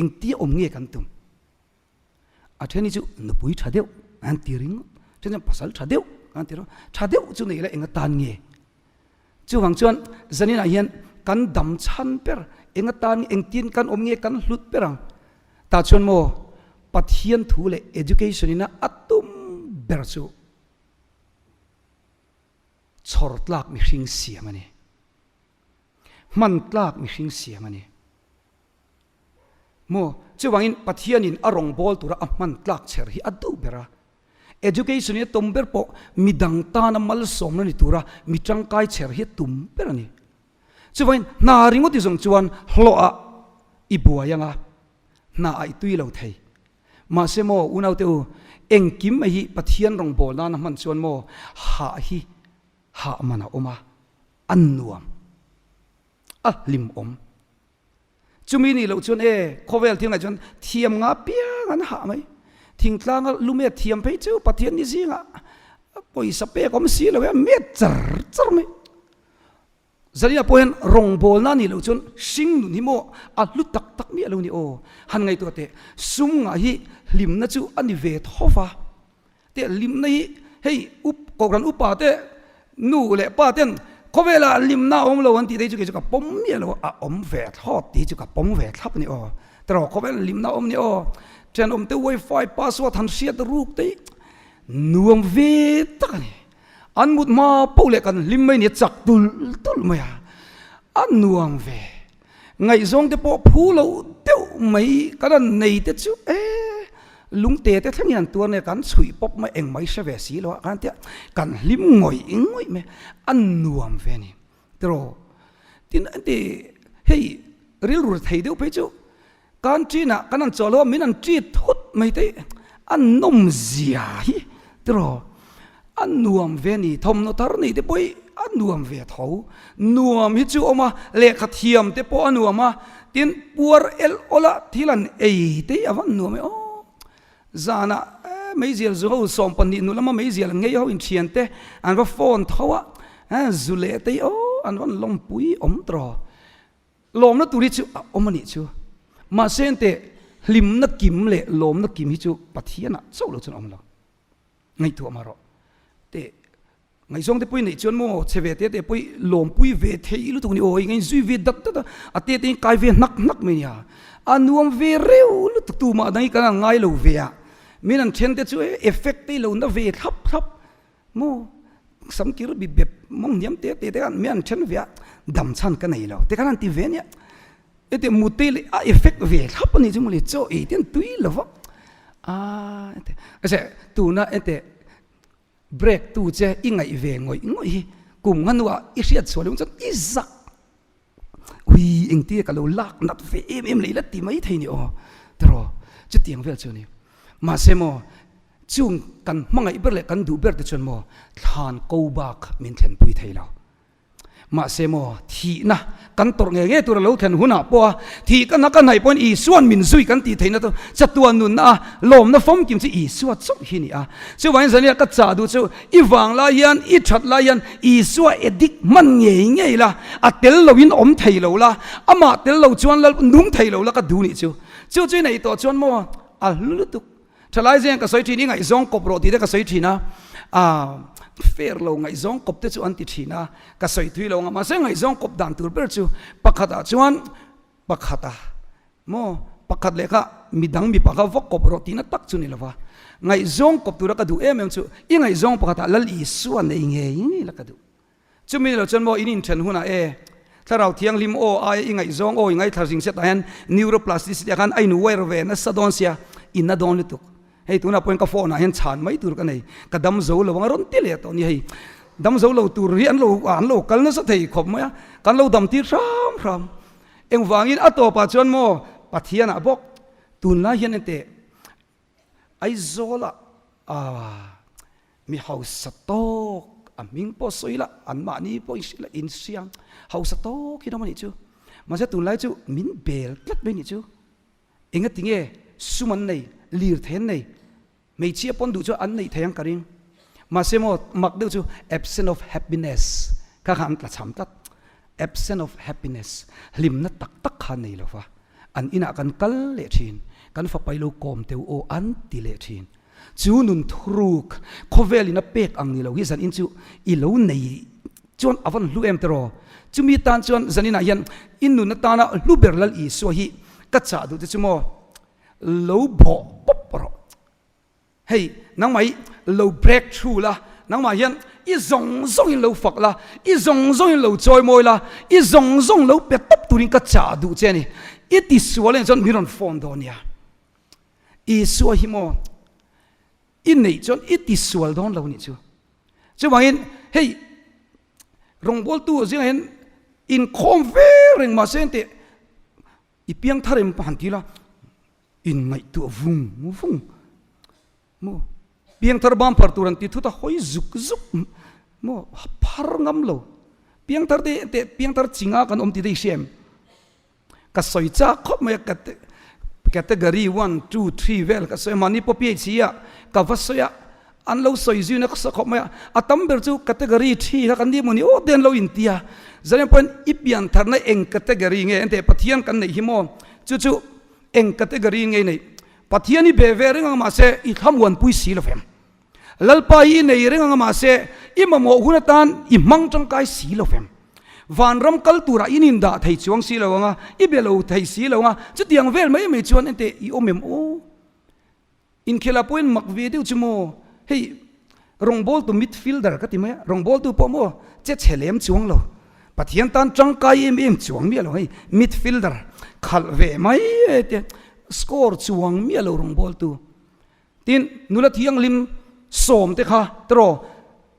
Engtia awm nge kan tum? A then hi chu nupui tha deuh an ti ringawt, then chuan pasal tha deuh an ti ringawt. Tha deuh chu nei ila enga tan nge? Chuvang chuan zaninah hian kan dam chhan ber enga tan nge, engtin kan awm nge kan hlut ber ang? Tah chuan maw Pathian thu leh education ina a tum ber chu chhawr tlak mihring siam a ni. Hman tlak mihring siam a ni. Maw? Chuvangin Pathianin a rawngbâwl tura a hman tlak chher hi a duh ber a. Education hi a tum ber pawh midang tana malsawmna ni tura mi tangkai chher hi a tum ber a ni. Chuvangin hna ringawt i zawng chuan hlawhah i buai ang a, hnaah i tui lo thei. Mahse maw unaute u, engkim mai hi Pathian rawngbâwl nana hman chuan maw hah hi hah man a awm a, a nuam, a hlimawm. Chumi nih loh chuan e, khawvel thil ngaih chuan thiam nga piang an hah mai. Thingtlanga lumet thiam phei chu Pathian ni zingah pawisa pek awm si lo e, met char char mai. Zarina pawh hian rawngbawlna nih loh chuan hring nun hi maw a hlu tak tak miah lo ni aw. Han ngaihtuah teh, sum ngah hi hlimna chu a ni ve tho va. Teh hlimna hi hei up kohhran upa te nu leh pa ten khawvelah hlimna a awm lo an tih te hi chu kei chu ka pawm miah lo a, a awm ve thlawt tih hi chu ka pawm ve thlap a ni aw. Tiraw khawvelah hlimna a awm ni aw. Thenawm te wifi password han hriat ruk te hi nuam ve tak a ni. An mut hma poh leh kan hlim mai nia chak tulh tulh mai a, a nuam ve. Ngaihzawng te pawh phu lo deuh mai kan han nei te chu e lungte te thlengin an tuar nia kan chhuih pawp mai eng mai hre ve si lo a kan tia kan hlim ngawih ngawih mai a nuam ve a ni tiraw. Tin anti hei rilru thei deuh phei chu Kan ṭinah kan han chawh lo a, min han ṭit thut mai te a nawm zia hi tiraw a nuam ve a ni. Thawmhnaw thar nei te pawh hi a nuam ve tho. Nuam hi chu awm a, lehkha thiam te pawh a nuam a, tin puar el awlh a thil han ei te hi a van nuam e aw. Zanah meizial zu ho 12 nu lama meizial an ngei ho inthian te an va phone tho a, zu leh te hi aw an van lawmpui awm tiraw. Lawmna tur hi chu a awm a nih chu. Mahse enteh, hlimna kim leh lawmna kim hi chu Pathianah chauh lo chuan a awm lo. Ngaihtuah mah rawh. Teh, ngaihzawng te pawhin neih chuan maw chhe ve te te pawh i lawmpui ve thei lutuk a ni. Aw, i ngainzui ve dat dat a, a te te in kai ve hnak hnak mai nia. A nuam ve reuh lutuk tumah dang hi kan han ngai lo ve a. Min an then te chu e effect te i lo na ve thlap thlap. Maw samkir bi bep mawng hniam te te te khan mi an then ve a dam chhan ka nei lo te khan an ti ve ania heti mute leh a effect ve thlap ani chu mawle chaw ei te an tui lo va a heti ese tuna heti break tu che i ngaih ve ngawih ngawih hi kum nga hnuah i hriat chhuah leh chuan i zak Ui, engtia ka lo lak nat ve em em leh ila ti mai thei ni aw, tiraw? Chutiang vel chu a ni. Mahse maw, chung kan hmangaih ber leh kan duh ber te chuan maw thlan ko bak min thlenpui thei lo. Mahse maw, thihna kan tawrh ngei ngei tur a lo thlen hunah pawha thih ka na ka hnaih pawhin Isua'n min zui kan tih theihna chu chatuan nunna a lawmna famkim chu Isua chauh hi a ni a. Chuvangin zania ka chah duh chu I vang lai hian, i that lai hian Isua addict hman ngei ngei la, a tel lo in awm thei lo la, amah tel lo chuan lal nung thei lo la ka duh nih chu. Chu chu i neih tawh chuan maw a hlu lutuk. Thalai zeng ka sawi thin, i ngaihzawng kawp rawh tih te ka sawi thin a, ah fair lo ngaihzawng kawp te chu an ti thin a, ka sawi thui lo ang a, mahse ngaihzawng kawp dan tur ber chu pakhat ah chuan pakhat a Maw? Pakhat leh kha midang mipa kha va kawp rawh tihna tak chu ni lova, ngaihzawng kawp tura ka duh em em chu i ngaihzawng pakhatah Lal Isua nei ngei ngei la ka duh. Chumi ni lo chuan maw in inthen hunah e, Thlarau Thianghlim aw aia i ngaihzawng aw i ngaithla zing setah hian neuroplasticity ah khan a in wire ve nasa dawn sia, i na dawn lutuk. Hei tunah pawhin ka phone ah hian chhan mai tur ka nei, ka dam zo lo ang a rawn ti leh tawh ni hei. Dam zo lo tur hi an lo an lo kal nasa thei khawp mai a, kan lo dam tir hram hram. Engvangin a tawpah chuan maw Pathianah bawk tunlai hian enteh Aizawlah ah mi hausa tawk a hming pawh sawi la anmahni pawh inhrilh la inhriang hausa tawk hi ram a nih chu. Mahse tunlai chu min bel tlat mai a nih chu. Engatinge sum an nei, lirthei an nei. Hmeichhia pawn duh chu an neih thei ang ka ring. Mahse maw mak deuh chu absent of happiness kha kha an tla cham tlat. Absent of happiness, hlimna tak tak kha nei lo va. An inah kan kal leh thin, kan fapa i lo kawm teu aw an ti leh thin. Chu nun thuruk khawvelin a pek ang ni lo hi zanin chu i lo nei chuan a van hlu em tiraw? Chumi tan chuan zaninah hian i nun atana hlu ber Lal Isua hi ka chah duh che chu maw? Lo bawh pawp rawh. Hei, nangmah hi lo break through la, nangmah hian i zawng zawngin lo fak la, i zawng zawngin lo chawi mawi la, i zawng zawng lo pe tawp turin ka chah duh che a ni. I ti sual en chuan min rawn phone dawn nia. Isua hi maw i neih chuan i ti sual dawn lo nih chu. Chuvangin hei rawngbawltu zingah hian inkhawm ve reng mahse engteh i piangthar em han ti la, Inngaihtuah vung vung maw? Piangthar bam phar tur an ti thut a, hawi zuk zuk maw? Phar ngam lo. Piangthar te teh piangthar chinga kan awm ti daih hria em? Ka sawi chak khawp mai a, category one, two, three vel ka sawi a, mahni pawh PHC ah ka va sawi a, an lo sawi zui nasa khawp mai a, a tam ber chu category three kha kan ni maw ni aw te an lo inti a, zan pawhin i piantharna eng category nge enteh Pathian kan neih hi maw? Chu chu Eng category nge i neih? Pathian i be ve reng ang mahse i thlamuanpui si lo vem. Lalpa hi i nei reng ang mahse i mamawh hun atan i hmang tangkai si lo vem. Vanram kal turah in indah thei chuang si lo ang a, i be lo thei si lo ang a, chutiang vel mai mai chuan enteh i awm em aw? Inkhela pawhin mak ve deuh chu maw? Hei rawngbawltu midfielder ka ti mai a, rawngbawltu pawh maw che chhe lem chuang lo, Pathian tan tangkai em em chuang miah lo hei midfielder khalh ve mai e te score chuang miah lo rawngbawltu. Tin, nula thianghlim sawm te kha tiraw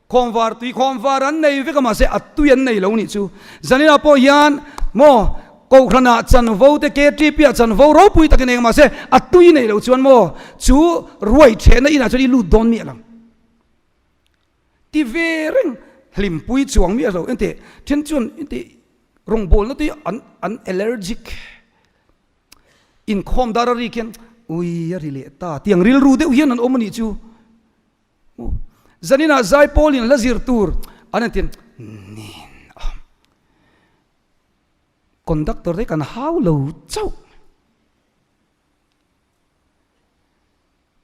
Khawmvar tui khawmvar an nei vek a mahse a tui an nei lo nih chu. Zaninah pawh hian maw Kohhranah chanvo te KTP ah chanvo ropui tak i nei mahse a tui nei lo chuan maw chu ruai thehna inah chuan i lut dawn miah lo. Ti ve reng hlimpui chuang miah lo engteh then chuan engteh rawngbawlna te an an allergic inkhawm dar a rik hian ui a ri leh ta tiang rilru deuh hian an awm a nih chu. Zaninah Zaipawlin hla zir tur an en tin nin a conductor te kan hau lo chauh.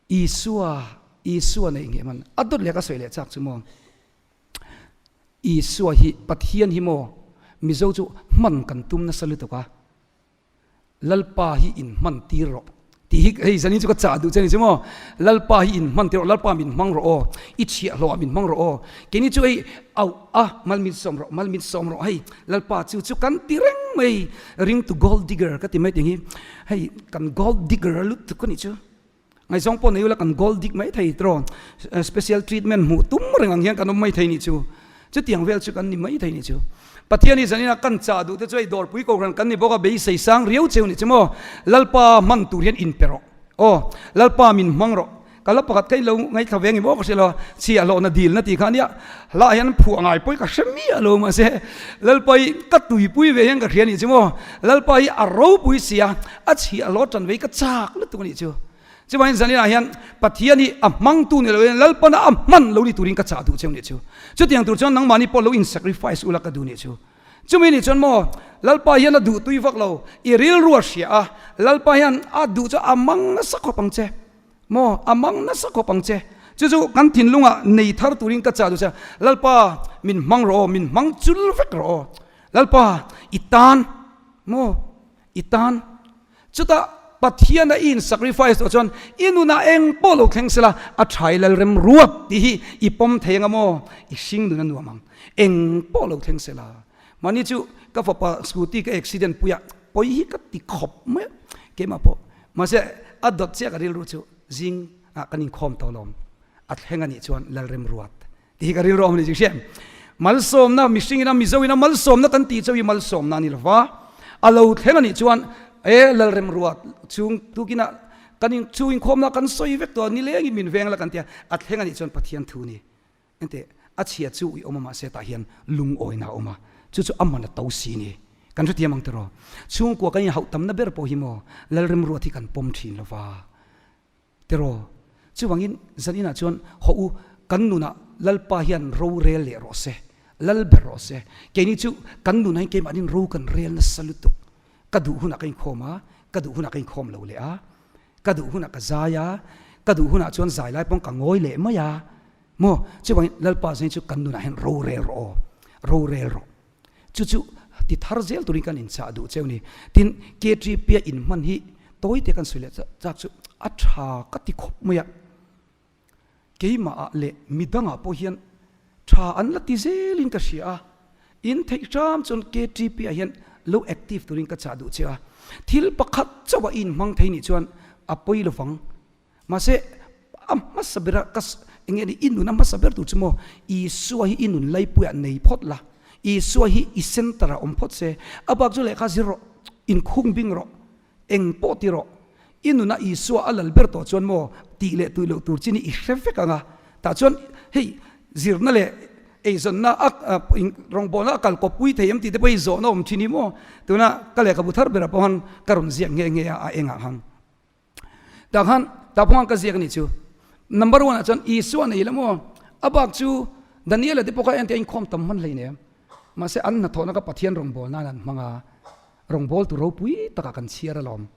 Isua Isua neih nge man a dawt leh ka sawi leh chak chu maw Isua hi Pathian hi maw Mizo chu hman kan tum nasa lutuk a. Lalpa hi in hman tir rawh tih hi hei zanin chu ka chah duh che ni chu maw Lalpa hi in hman tir rawh Lalpa min hmang rawh aw i chhiahhlawh ah min hmang rawh aw keini chu hei auh a mal min sawm rawh mal min sawm rawh hei Lalpa chu chu kan ti reng mai ring to gold digger ka ti mai tih hi hei kan gold digger lutuk a nih chu. Ngaihzawng pawh nei ula kan gold dig mai thei tiraw, special treatment hmuh tum reng ang hian kan awm mai thei nih chu. Chutiang vel chu kan ni mai thei nih chu. Pathian hi zanin a kan chah duh te chu hei dawrpui kohhran kan ni bawk a, beisei sang riau cheu nih chu maw. Lalpa hman tur hian inpe rawh. Aw, Lalpa min hmang rawh. Ka la pakhat kha i lo ngaithla ve ngi maw ka hria lo a, chhiah hlawhna dilna tih kha ania, hlah hian phuah ngai pawh hi ka hre miah lo mahse Lalpa hi ka tuipui ve hian ka hria nih chu maw. Lalpa hi a ropui si a, a chhiah hlawh tan vei ka chak lutuk a nih chu. Chuvangin zaninah hian Pathian hi a hmangtu ni loin Lalpana a hman lo ni turin ka chah duh cheu nih chu. Chutiang tur chuan nangmahni pawh lo in sacrifice ula ka duh nih chu. Chumi nih chuan maw Lalpa hian a duh tui vak lo, i rilru a hria a, Lalpa hian a duh chu a mang nasa khawp ang che. Maw a mang nasa khawp ang che. Chu chu kan thinlungah nei thar turin ka chah duh che. Lalpa min hmang rawh aw, min hmang chul vek rawh aw. Lalpa i tan maw i tan chutah Pathian a i in sacrifice tawh chuan i nunah eng pawh lo thleng sela a tha i lal rem ruat tih hi i pawm thei anga maw i hring nun a nuam ang eng pawh lo thleng sela mahni chu ka fapa scooty ka accident puia pawi hi ka ti khawp mai a keimah pawh mahse a dawt chiah ka rilru chu zing ah kan inkhawm tawh lawm a thleng anih chuan lal rem ruat Tih hi ka rilru awm a ni chu hriat. Malsawmna, mihring ina Mizo ina malsawmna kan tih chauh hi malsawmna a ni lova, a lo thleng a nih chuan e Lalremruat chung tukin ah kan in chu inkhawmna kan sawi vek tawh a, nilengin min veng la kan ti a, a thleng a nih chuan Pathian thu ni. Engteh, a chhia chu i awm a mahse tah hian lungawina a awm a, chu chu a man a to si ni. Kan hrethiam ang tiraw? Chhungkua kan inhauh tamna ber pawh hi maw Lalremruat hi kan pawm thin lova. Tiraw? Chuvangin zan inah chuan hawh u, kan nunah Lalpa hian ro rel leh rawh se, lal ber rawh se. Keini chu kan nunah hian keimahnin ro kan rel nasa lutuk. Ka duh hunah ka inkhawm a, Ka duh hunah ka inkhawm lo leh a, ka duh hunah ka zai a, ka duh hunah chuan zai lai pawn ka ngawi leh mai a. Maw? Chuvangin Lalpa zai chu kan nunah hian rorel rawh aw, rorel rawh. Chu chu ti thar zel turin kan inchah duh cheu ni. Tin, KTP-a inhman hi tawi te kan sawi leh chak chu a tha ka ti khawp mai a. Keimahah leh midangah pawh hian tha an la ti zelin ka hria a. In theih hram chuan KTP-ah hian lo active turin ka chah duh che a. Thil pakhat chauh a i inhmang thei nih chuan a pawi lovang. Mahse, a hmasa bera ka eng nge ni, i nun a hmasa ber tur chu maw, Isua hi i nun laipuiah nei phawt la, Isua hi i center ah awm phawt se, a bak chu lehkha zir rawh, inkhung bing rawh, eng pawh ti rawh, i nuna Isua a lal ber tawh chuan maw tih leh tui loh tur chin hi i hre vek ang a, tah chuan hei zirna leh eizawnna a rawngbawlna a kal kawppui thei em tih te pawh hi zawhna awm thin hi maw, tuna ka lehkhabu thar berah pawh khan ka rawn ziak nghe nghe a, a engah khan. Tah khan tah pawh khan ka ziak a nih chu. Number one ah chuan Isua nei la maw? A bak chu Daniela te pawh kha ente a inkhawm tam hman hleinem. Mahse an hnathawhna kha Pathian rawngbâwl nan an hmang a, rawngbâwl tu ropui takah kan chhiar alawm.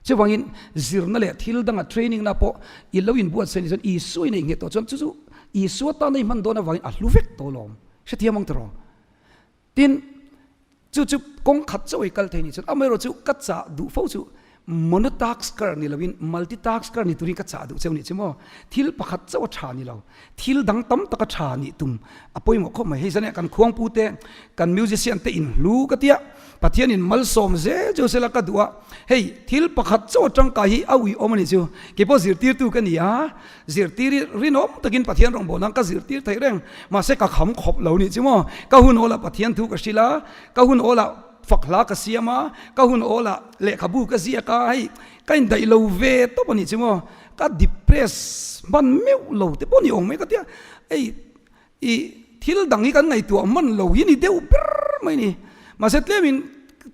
Chuvangin zirna leh thil danga training na pawh i lo inbuatsaih nih chuan Isua i nei nghet tawh chuan chu chu Isua tana i hman dawn avangin a hlu vek tawh alawm. Hrethiam ang tiraw? Tin, chu chu kawng khat chauh i kal thei nih chuan amaherawh chu ka chah duh fo chu monotasker ni loin multitasker ni turin ka chah duh cheu nih chu maw. Thil pakhat chauh a tha ni lo, thil dang tam tak a tha nih tum a pawimawh khawp mai. Hei zan kan khuangpu te, kan musician te in hlu ka tia, Pathian in malsawm zel chu sela ka duh a, hei thil pakhat chauh a tangkai hi a uiawm a nih chu. Keipawh zirtirtu ka ni a, Zirtir hi rinawm takin Pathian rawngbâwl nan ka zirtir theih reng, mahse ka kham khawp lo nih chu maw. Ka hun awlah Pathian thu ka hrilh a, ka hun awlah fak hla ka siam a, ka hun awlah lehkhabu ka ziak a, hei ka indaih lo ve tawp a nih chu maw. Ka depress hman meuh lo te pawh ni awm mai ka tia, hei I thil dang hi kan ngaihtuah hman lo hi ni deuh ber mai ni. Mahse tlemin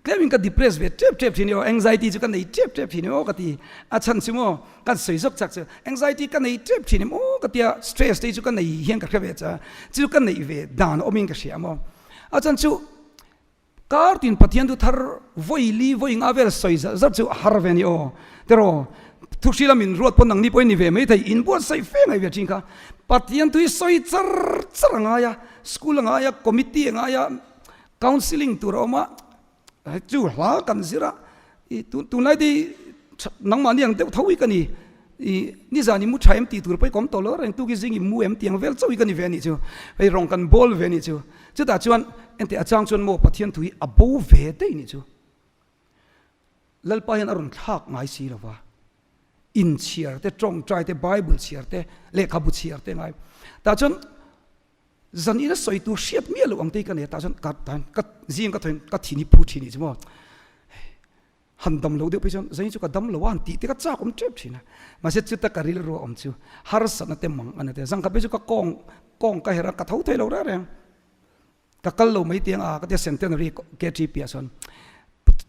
tlemin ka depress ve tep tep thin i aw, anxiety chu ka nei tep tep thin i aw ka ti. A chhan chu maw kan sawi zawk chak chu anxiety ka nei tep thin em aw ka tia stress te hi chu ka nei hian ka hre ve cha chu ka neih ve dan awmin ka hria maw. A chhan chu Kar tin Pathian thu thar vawi li vawi nga vel sawi zalh zalh chu a har ve a ni aw. Tiraw, thuhrila min ruat pawn nangni pawhin ni ve mai thei, inbuatsaih fe ngai ve thin kha. Pathian thu hi sawi char char a ngai a, school a ngai a, committee a ngai a, counselling tur a awm a, chu hla kan zir a, i tunlai te hi nangmahni ang deuh tho hi ka ni. I nizan i mu tha em tih tur pawh i kawm tawh lo reng, tuki zing i mu em tih ang vel chauh hi ka ni ve a nih chu, hei rawng kan bawl ve a nih chu. Chutah chuan enteh a chang chuan maw Pathian thu hi a bo ve daih nih chu. Lalpa hian a rawn thlak ngai si lo va, inchhiar te, tawngtai te, Bible chhiar te, lehkhabu chhiar te ngai. Tah chuan zan ina sawi tur hriat miah loh ang te hi ka nei a, tah chuan ka ka zing ka thaw in ka thin hi phu thin nih chu maw. Han dam lo deuh phei chuan zain chu ka dam lo a han tih te ka chak awm tep thin a, mahse chuta ka rilru a awm chu harsatna te mang a ni te, zangkhat phei chu ka kawng kawng ka herh a ka tho thei lo reng reng, ka kal lo mai tiang a ka tia centenary KTP ah chuan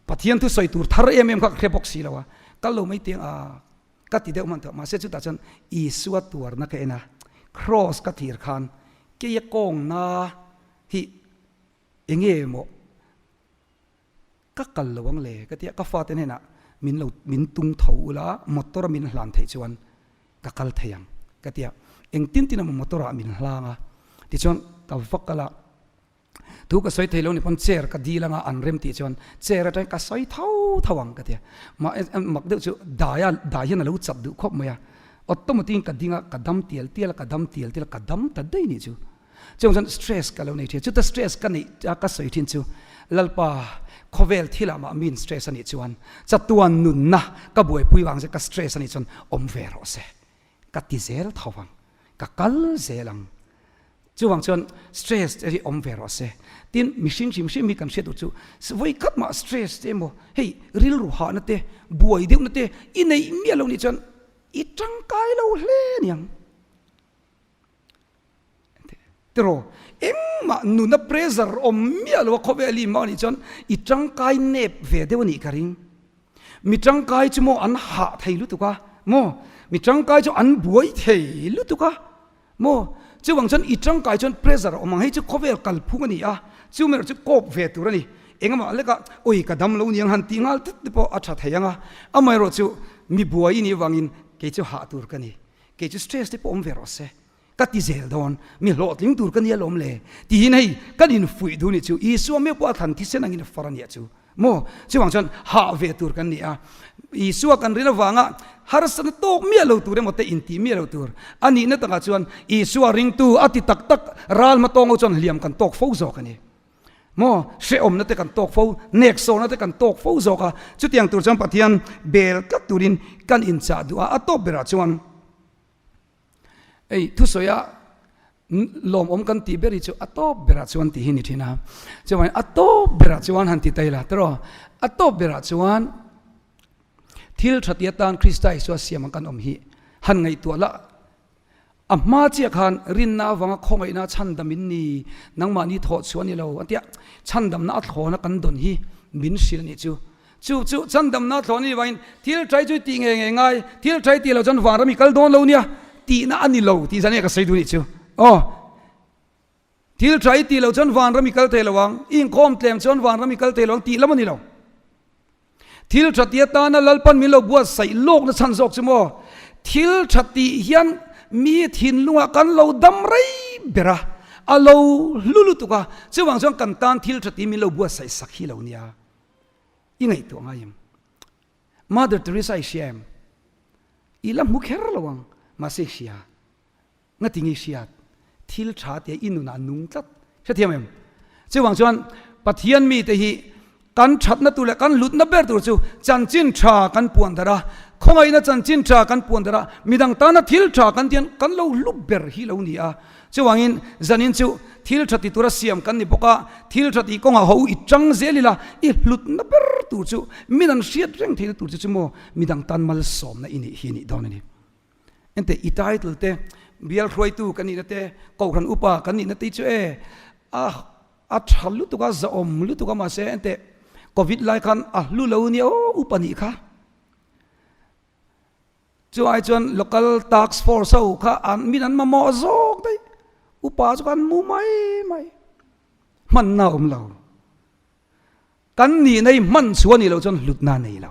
Pathian thu sawi tur thar em em kha ka hre bawk si lo a, kal lo mai tiang a ka ti deuh hman tawh, mahse chutah chuan Isua tuarna ka en a, cross ka thir khan keia kawngna hi enge maw Ka kal lo ang le ka ti a, ka fate hnenah min lo min tung tho ula motor a min hlan theih chuan ka kal thei ang ka ti a, engtin tin emaw motor ah min hlang a, tichuan ka va kal a, thu ka sawi thei lo ni pawn chair ka dil anga an rem tih chuan chair atangin ka sawi tho tho ang ka ti a, mah mak deuh chu dai a dai hian a lo chap duh khawp mai a, automatic in ka ding a, ka dam tial tial a, ka dam tial tial a, ka dam ta daih nih chu. Chung chuan stress ka lo nei thin. Chuta stress ka neih a ka sawi thin chu Lalpa khawvel thilah mah min stress a nih chuan chatuan nunna ka buaipui vang che ka stress a nih chuan awm ve rawh se. Ka ti zel tho vang. Ka kal zel ang. Chuvang chuan stress te hi awm ve rawh se. Tin mihring hrim hrim hi kan hriat duh chu vawi khat mah stress te emaw hei rilru hahna te buai deuhna te i neih miah lo nih chuan i tangkai lo hle aniang. Tiraw, engmah nuna pressure awm miah lo a khawvel i mah nih chuan i tangkai nep ve deuh a nih ka ring. Mi tangkai chu maw an hah thei lutuk a maw, mi tangkai chu an buai thei lutuk a maw, chuvang chuan i tangkai chuan pressure a awm ang, hei chu khawvel kalphung a ni a, chu erawh chu kawp ve tur a ni. Engemaw leka ui ka dam lo niang han tih nghal tlat te pawh a tha thei ang a, amaherawhchu mi buai i nih vangin kei chu hah tur ka ni, kei chu stress te pawh awm ve rawh se, ka ti zel dawn, mi hlawhtling tur ka nia lawm le tiin hei kan infuih duh nih chu Isua meuh pawh a thlan thisen angin a far a nia chu maw? Chuvang chuan hah ve tur kan ni a, Isua kan rin avanga harsatna tawk miah lo tur emaw te intih miah lo tur a nihna takah chuan Isua ringtu a ti tak tak ral hma tawng ho chuan hliam kan tawk fo zawk a ni. Maw? Hrehawmna te kan tawk fo, neksawrna te kan tawk fo zawk a, chutiang tur chuan Pathian bel tlat turin kan inchah duh a, a tawp berah chuan Ei, thusawia lawmawm kan tih ber hi chu a tawp berah chuan tih hi ni thin a. Chuvangin a tawp berah chuan han ti ta ila tawh a tawp berah chuan thil tha ti atan Krista Isua siam ang kan awm hi han ngaihtuah lah. A hma chiah khan rinna avanga khawngaihna chhandam in ni, nangmahni thawh chhuah a ni lo an tia, chhandamna a thlawna kan dawn hi min hrilh a nih chu. Chu chu chandamna thlawh ni vangin thil ṭai chu tih ngei ngei ngai, thil ṭai tih loh chuan vanram i kal dawn lo nia tihna a ni lo tih zan nge ka sawi duh nih chu. Aw, thil ṭai tih loh chuan vanram i kal thei lo ang, i inkhawm tlem chuan vanram i kal thei lo ang tih lam a ni lo. Thil ṭha tih atana Lalpan min lo buatsaih lawkna chhan zawk chu maw? Thil ṭha tih hian mi thinlungah kan lo dam rei ber a, a lo hlu lutuk a, chuvang chuan kan tan thil ṭha tih min lo buatsaih sak hi lo nia. I ngaihtuah ngai em? Mother Teresa i hria em? I la hmu kher lo ang, mahse i hria. Ngati nge i hriat? Thil tha tia i nunah nung tlat. Hrethiam em? Chuvang chuan Pathian mite hi kan thatna tur leh kan hlutna ber tur chu chanchin tha kan puan darh a, khawngaihna chanchin tha kan puan darh a, midang tana thil tha kan tian kan lo hlu ber hi lo ni a. Chuvangin zanin chu thil tha ti tura siam kan ni bawk a, thil tha tih kawngah ho i chang zel ila, i hlutna ber tur chu min an hriat reng theihna tur chu chu maw midang tan malsawmna i nih hi a nih dawn a ni. Enteh i title te, bial hruaitu kan nihna te, kohhran upa kan nihna te hi chu e a a tha lutuk a, zahawm lutuk a mahse enteh covid lai khan a hlu lo nia aw upa nih kha. Chu ai chuan local task force ho kha an min an mamawh zawk daih, upa chu kan mu mai mai, hmanna a awm lo. Kan nihna hi hman chhuah a nih loh chuan hlutna a nei lo.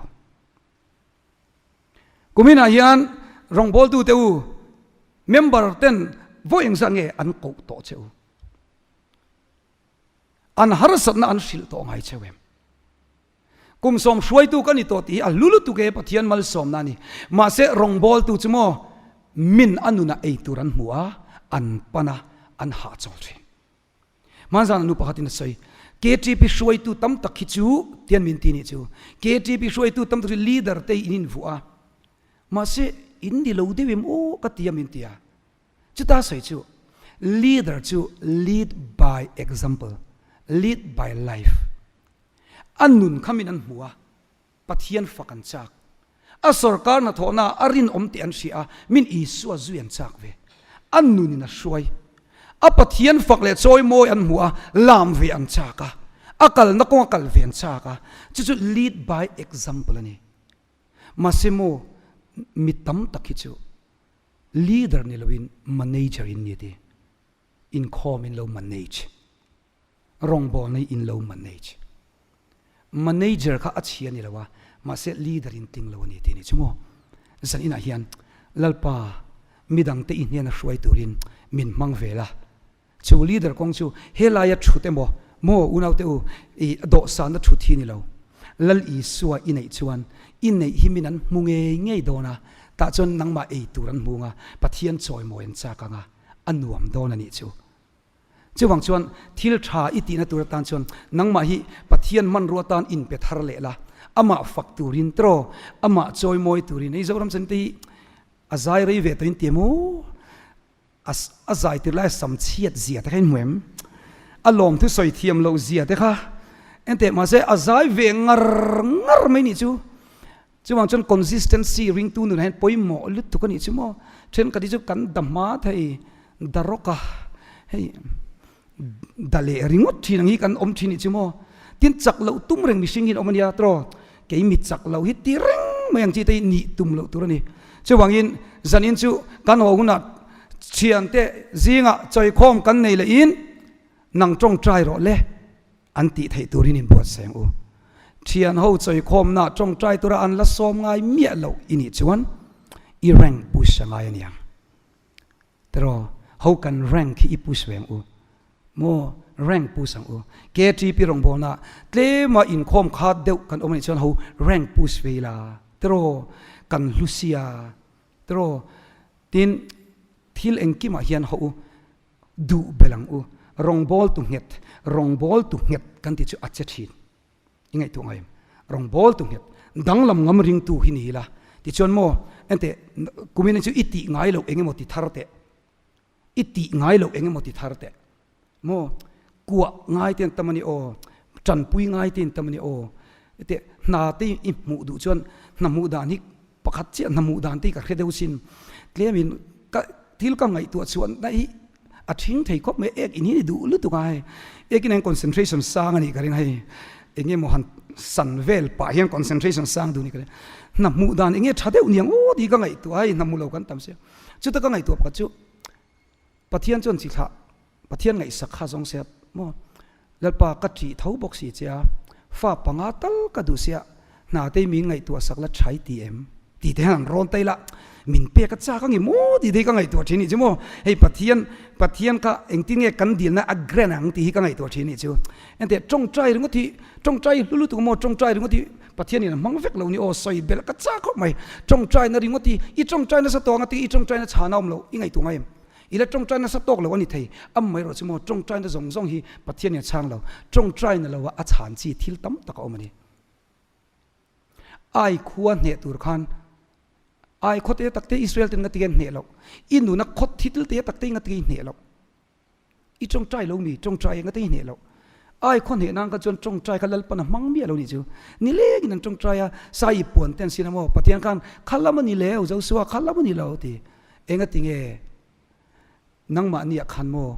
Kuminah hian rawngbawltute u, member ten vawi engzah nge an koh tawh che u? An harsatna an hrilh tawh ngai cheu em? Kum sawm hruaitu ka ni tawh tih hi a hlu lutuk e, Pathian malsawmna a ni. Mahse rawngbawltu chu maw min a nunah ei tur an hmu a, an pan a, an hahchawl thin. Hmanzana nu pakhatin a sawi, KTP hruaitu tam tak hi chu, tian min ti nih chu, KTP hruaitu tam tak chu leader te hi in invuah a, mahse in ni lo deuh em aw ka ti a min ti a. Chuta sawi chu leader chu lead by example, lead by life. A nun kha min an hmu a, Pathian fak an chak. A sorkar hnathawhna a rinawm tih an hria a, min Isua zui an chak ve. A nunin a hruai. A Pathian fak leh chawimawi an hmu a, lam ve an chak a, a kalna kawnga kal ve an chak a. Chu chu lead by example a ni. Mahse maw, mi tam tak hi chu leader ni loin manager in ni ti. Inkhawm in lo manage. Rawngbawlna hi in lo manage. Manager kha a chhia ni lo a, mahse leader in tling lo a ni tih a ni chu maw? Zan inah hian Lalpa midangte i hnena hruai turin min hmang ve la. Chu leader kawng chu helaia thut emaw maw unaute u i dawhsanna thut hi ni lo. Lal Isua i neih chuan i neih hi min an hmu ngei ngei dawn a, tah chuan nangmah ei tur an hmu ang a, Pathian chawimawi an chak ang a, a nuam dawn a nih chu. Chuvang chuan thil tha i tihna tur atan chuan nangmah hi Pathian hmanrua atan inpe thar leh la, amah fak turin tiraw, amah chawimawi turin hei Zoram Chante hi a zai rei ve tawhin ti em aw, a a zai tir lai a sam chhiat zia te kha in hmu em? A lawm thusawi thiam loh zia te kha enteh mahse a zai ve ngar ngar mai nih chu. Chuvang chuan consistency ringtu nunah hian pawimawh lutuk a nih chu maw? Thenkhat hi chu kan da hma thei da rawk a, hei da leh ringawt thin ang hi kan awm thin nih chu maw? Tin chak loh tum reng mihring hi an awm a nia tiraw? Kei mi chak loh hi ti reng mai ang chi te hi nih tum loh tur a ni. Chuvangin zanin chu kan haw hunah thiante zingah chawikhawm kan nei lehin nang tawngtai rawh le. An tih theih turin inbuatsaih ang u. Thian ho chawikhawmna tawngtai tura an la sawm ngai miah loh i nih chuan i rank push a ngai a niang. Tiraw, ho kan rank hi i push ve ang u. Maw, rank push ang u. KTP rawngbawlna tlema inkhawm khat deuh kan awm a nih chuan ho rank push ve ila. Tiraw, kan hlu sia. Tiraw, tin thil engkimah hian ho u. Duh belh ang u. Rawngbâwl tu nghet, rawngbâwl tu nghet kan tih chu a che thin. I ngaihtuah ngai em? Rawngbâwl tu nghet, danglam ngam ringtu hi ni ila. Tichuan maw, enteh, kumin chu i tih ngai loh eng emaw ti thar teh. I tih ngai loh eng emaw ti thar teh. Maw, kuah ngai te an tam a ni aw, tanpui ngai te an tam a ni aw. Enteh, hna te i hmuh duh chuan hna hmuh dan hi Pakhat chiah hna hmuh dan te hi ka hre deuh sin. Tlemin ka thil ka ngaihtuah chhuah na hi a thing thei khawp mai, ek in hi ni duh lutuk a hei. Ek in hian concentration sang a nih ka ring a hei. Eng nge maw han san vel pah hian concentration sang duh a nih ka ring. Hna hmuh dan eng nge tha deuh niang aw tih ka ngaihtuah a hei, hna hmu lo kan tam sia. Chuta ka ngaihtuah pakhat chu Pathian chuan chi thlah Pathian ngaihsak kha zawng se maw? Lalpa ka ṭih tho bawk si che a, fa panga tal ka duh sia, hna te min ngaihtuah sak la ṭhai ti em? Tih te hian an rawn tai la, min pek a chak angi maw tih te hi ka ngaihtuah ṭhin nih chu maw? Hei Pathian, Pathian kha engtin nge kan dilna a grant ang tih hi ka ngaihtuah ṭhin nih chu. Enteh ṭawngṭai ringawt hi, ṭawngṭai hlu lutuk maw ṭawngṭai ringawt hi Pathian in a hmang vek lo ni aw, sawi belh ka chak khawp mai. Ṭawngṭaina ringawt hi, i ṭawngṭai nasa tawh anga ti i ṭawngṭaina chhana awm loh i ngaihtuah ngai em? I la tawngtai nasa tawk lo a ni thei. Amaherawh chu maw tawngtaina zawng zawng hi Pathian in a chhang lo. Tawngtaina lo ah a chhan chi thil tam tak a awm a ni. Ai khua hneh tur khan ai khaw te tak te Israel ten nga ti hian hneh loh. I nuna khaw thil te tak te nga ti hneh loh. I tawngtai lo mi tawngtai nga ti hneh loh. Ai khaw hneh nan kha chuan tawngtai kha Lalpan a hmang miah lo nih chu. Nilengin an tawngtai a, sai puan te an sin a maw Pathian khan kha lam a ni leu Joshua kha lam a ni lo ti. Engati nge nangmahniah khan maw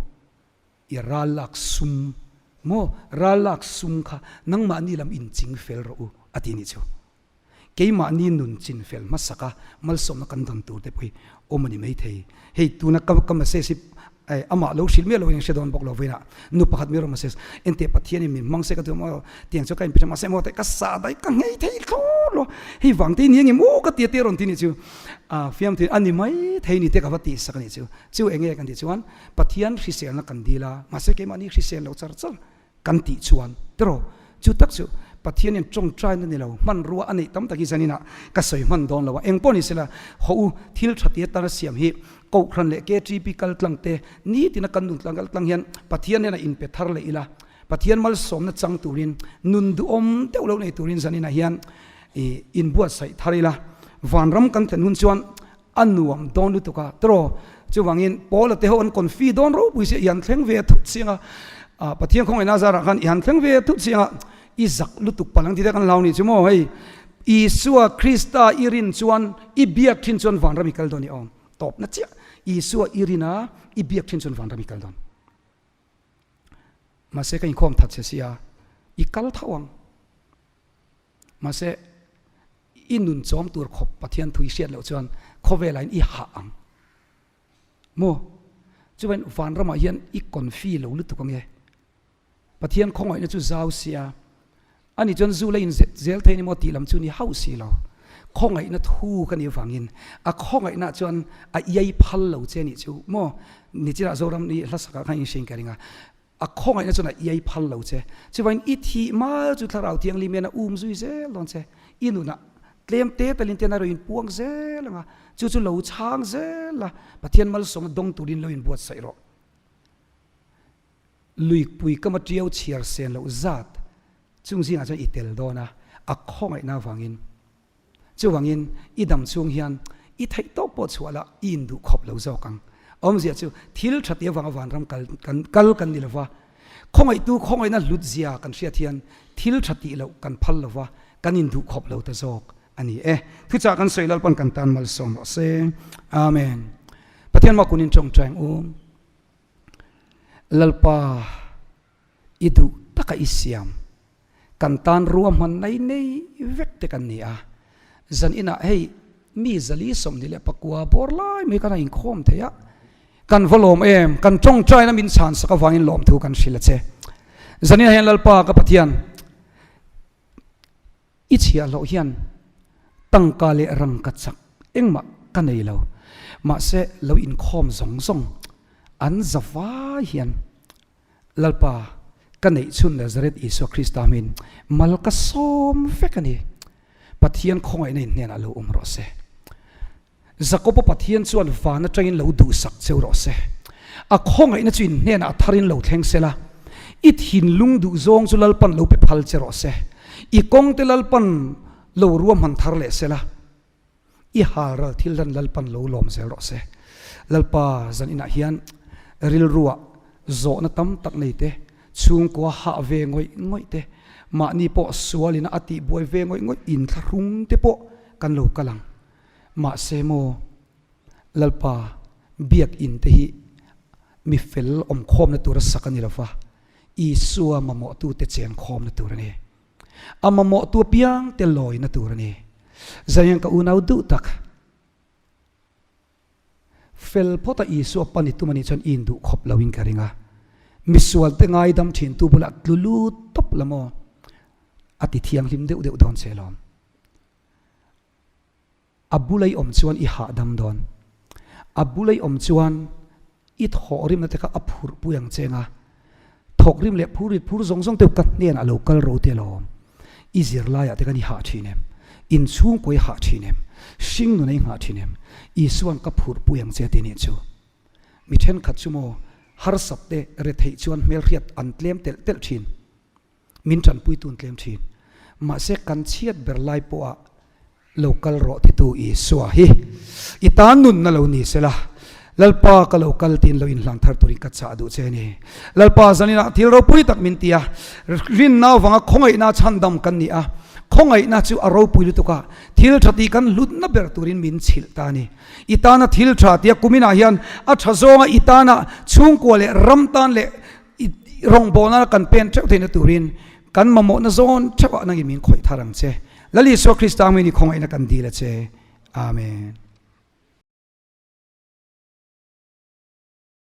i ral lak sum maw ral lak sum kha nangmahni lam inching fel rawh u a ti nih chu. Keimahni nun chin fel hmasaka malsawmna kan dawn tur te pawh hi awm a ni maithei. Hei tuna ka ka message hi amah lo hrilh miah lo in hre dawn bawk lo vawiinah nu pakhat mi rawn message enteh Pathianin min hmang se ka duh maw tiang chu ka inpe tha mahse maw teh ka sah daih ka nghei thei thlawt lo hei vang te ni engem aw ka tia te rawn ti nih chu ah fiam thei a ni mai thei ni te ka va tih sak a nih chu chu eng nge kan tih chuan Pathian hriselna kan dil a mahse keimahni hrisel lo char char Kan tih chuan tiraw chu tak chu Pathianin tawngtaina ni lo hmanrua a neih tam tak hi zaninah ka sawi hman dawn lo a, eng pawh ni sela haw u thil tha tia tana siam hi Kohhran leh KTP kal tlang te nitina kan nun tlang kal tlang hian Pathian hnenah inpe thar leh ila Pathian malsawmna chang turin nun duhawm deuh lo nei turin zaninah hian i inbuatsaih thar ila vanram kan thlen hun chuan A nuam dawn lutuk a, tiraw? Chuvangin Paula te ho an confi dawn ropui sia, i han thleng ve thut chiang a, ah Pathian khawngaihna zarah khan i han thleng ve thut chiang a, i zak lutuk palh ang tih te kan hlau nih chu maw hei, Isua Krista i rin chuan i biak thin chuan vanram i kal dawn i awm tawpna chiah, Isua i rin a i biak thin chuan vanram i kal dawn. Mahse ka inkhawm that che sia, i kal tho ang. Mahse, i nun chawm tur khawp Pathian thu i hriat loh chuan khawvelah in i hah ang. Maw? Chuvain vanramah hian i confi lo lutuk ange. Pathian khawngaihna chu zau sia, ani chuan zu la in zel thei ni maw tih lam chu ni hauh si lo. Khawngaihna thu ka nih avangin a khawngaihna chuan a iai phal lo che nih chu maw? Nichinah Zoram ni hlasakah khan in hriain ka ring a. A khawngaihna chuan a iai phal lo che. Chuvangin i thih mal chu Thlarau Thianghlim hian a um zui zel dawn che. I nunah tlem te talin te erawh in puang zel ang a, chu chu lo chhang zel la, Pathian malsawmna dawng turin lo inbuatsaih rawh. Luipui kama tiau chhiar sen loh zat chung zingah chuan i tel dawn a, a khawngaihna avangin. Chuvangin, i dam chhung hian i theih tawk pawh chhuah la i induh khawp lo zawk ang. Awmzia chu thil tha tih avanga vanram kal kan kal kan ni lova, khawngaihtu khawngaihna hlut zia kan hriat hian thil tha tih loh kan phal lova, kan induh khawp lo ta zawk a ni e. Thuchah kan sawi Lalpan kan tan malsawm rawh se. Amen. Pathian mah kunin tawngtai ang u. Lalpa i duh taka i siam. Kan tan ruahman nei nei vek te kan ni a, zan inah hei mi zali 24 bawr lai mai kan a inkhawm thei a, kan va lawm em, kan tawngtaina min chhan sak avangin lawmthu kan hrilh a che. Zanin ah hian Lalpa ka Pathian i chhiahhlawh hian tangka leh rangka chak engmah ka nei lo. Mahse lo inkhawm zawng zawng an za vai hian Lalpa ka neih chhun Nazareth Isua Krista hmin mal ka sawm vek a ni. Pathian khawngaihna in hnenah lo awm rawh se. Jakoba Pathian chuan van atangin lo duhsak cheu rawh se. A khawngaihna chu in hnenah a tharin lo thleng se la, i thinlung duhzawng chu Lalpan lo pe phal che rawh se. I kawngte Lalpan lo ruahman thar leh se la, i halral thil hlan Lalpan lo lawm zel rawh se. Lalpa zan inah hian rilruah zawhna tam tak nei te, chhungkua hah ve ngawih ngawih te, mahni pawh sualina a tihbuai ve ngawih ngawih inthlahrung te pawh kan lo kal ang. Mahse maw, Lalpa biak in te hi mi fel awm khawmna tura sak a ni lova, Isua mamawhtute chen khawmna tur a ni. A mamawhtu apiang te lawina tur a ni. Zaihian ka unau duh tak, fel phawta Isua pan i tum a nih chuan i induh khawp loin ka ring a. Misualte ngaidam thintu bulah tlu lut tawp la maw? A ti thianghlim deuh deuh dawn che lawm. A bula i awm chuan i hahdam dawn. A bula i awm chuan i thawhrimna te kha a phurhpui ang che nga. Thawkrim leh phur rit phur zawng zawng te ka hnenah lo kal ro te alawm. I zirlaiah te khan i hah thin em? Inchhungkaw i hah thin em? Hringnun a i nghah thin em? Isua'n ka phurhpui ang che tih nih chu. Mi thenkhat chu maw harsat te retheih chuan hmelhriat an tlem telh telh thin. Min tanpui tun tlem thin. Mahse kan chhiat ber lai pawhah lo kal rawh titu Isua hi i tan nunna lo ni sela, Lalpa ka lo kal tiin lo inhlan thar turin ka chah duh che a ni. Lalpa zaninah thil ropui tak min ti a, rinna avanga khawngaihna chhandam kan ni a, khawngaihna chu a ropui lutuk a, thil tha tih kan hlutna ber turin min chhilh ta a ni. I tana thil tha tia kuminah hian a tha zawnga i tana chhungkua leh ram tan leh I rawngbawlna kan pen theuh theihna turin kan mamawhna zawn theuhah nangin min khawih thar ang che. Lal Isua Krista hmingin i khawngaihna kan dil a che. Amen.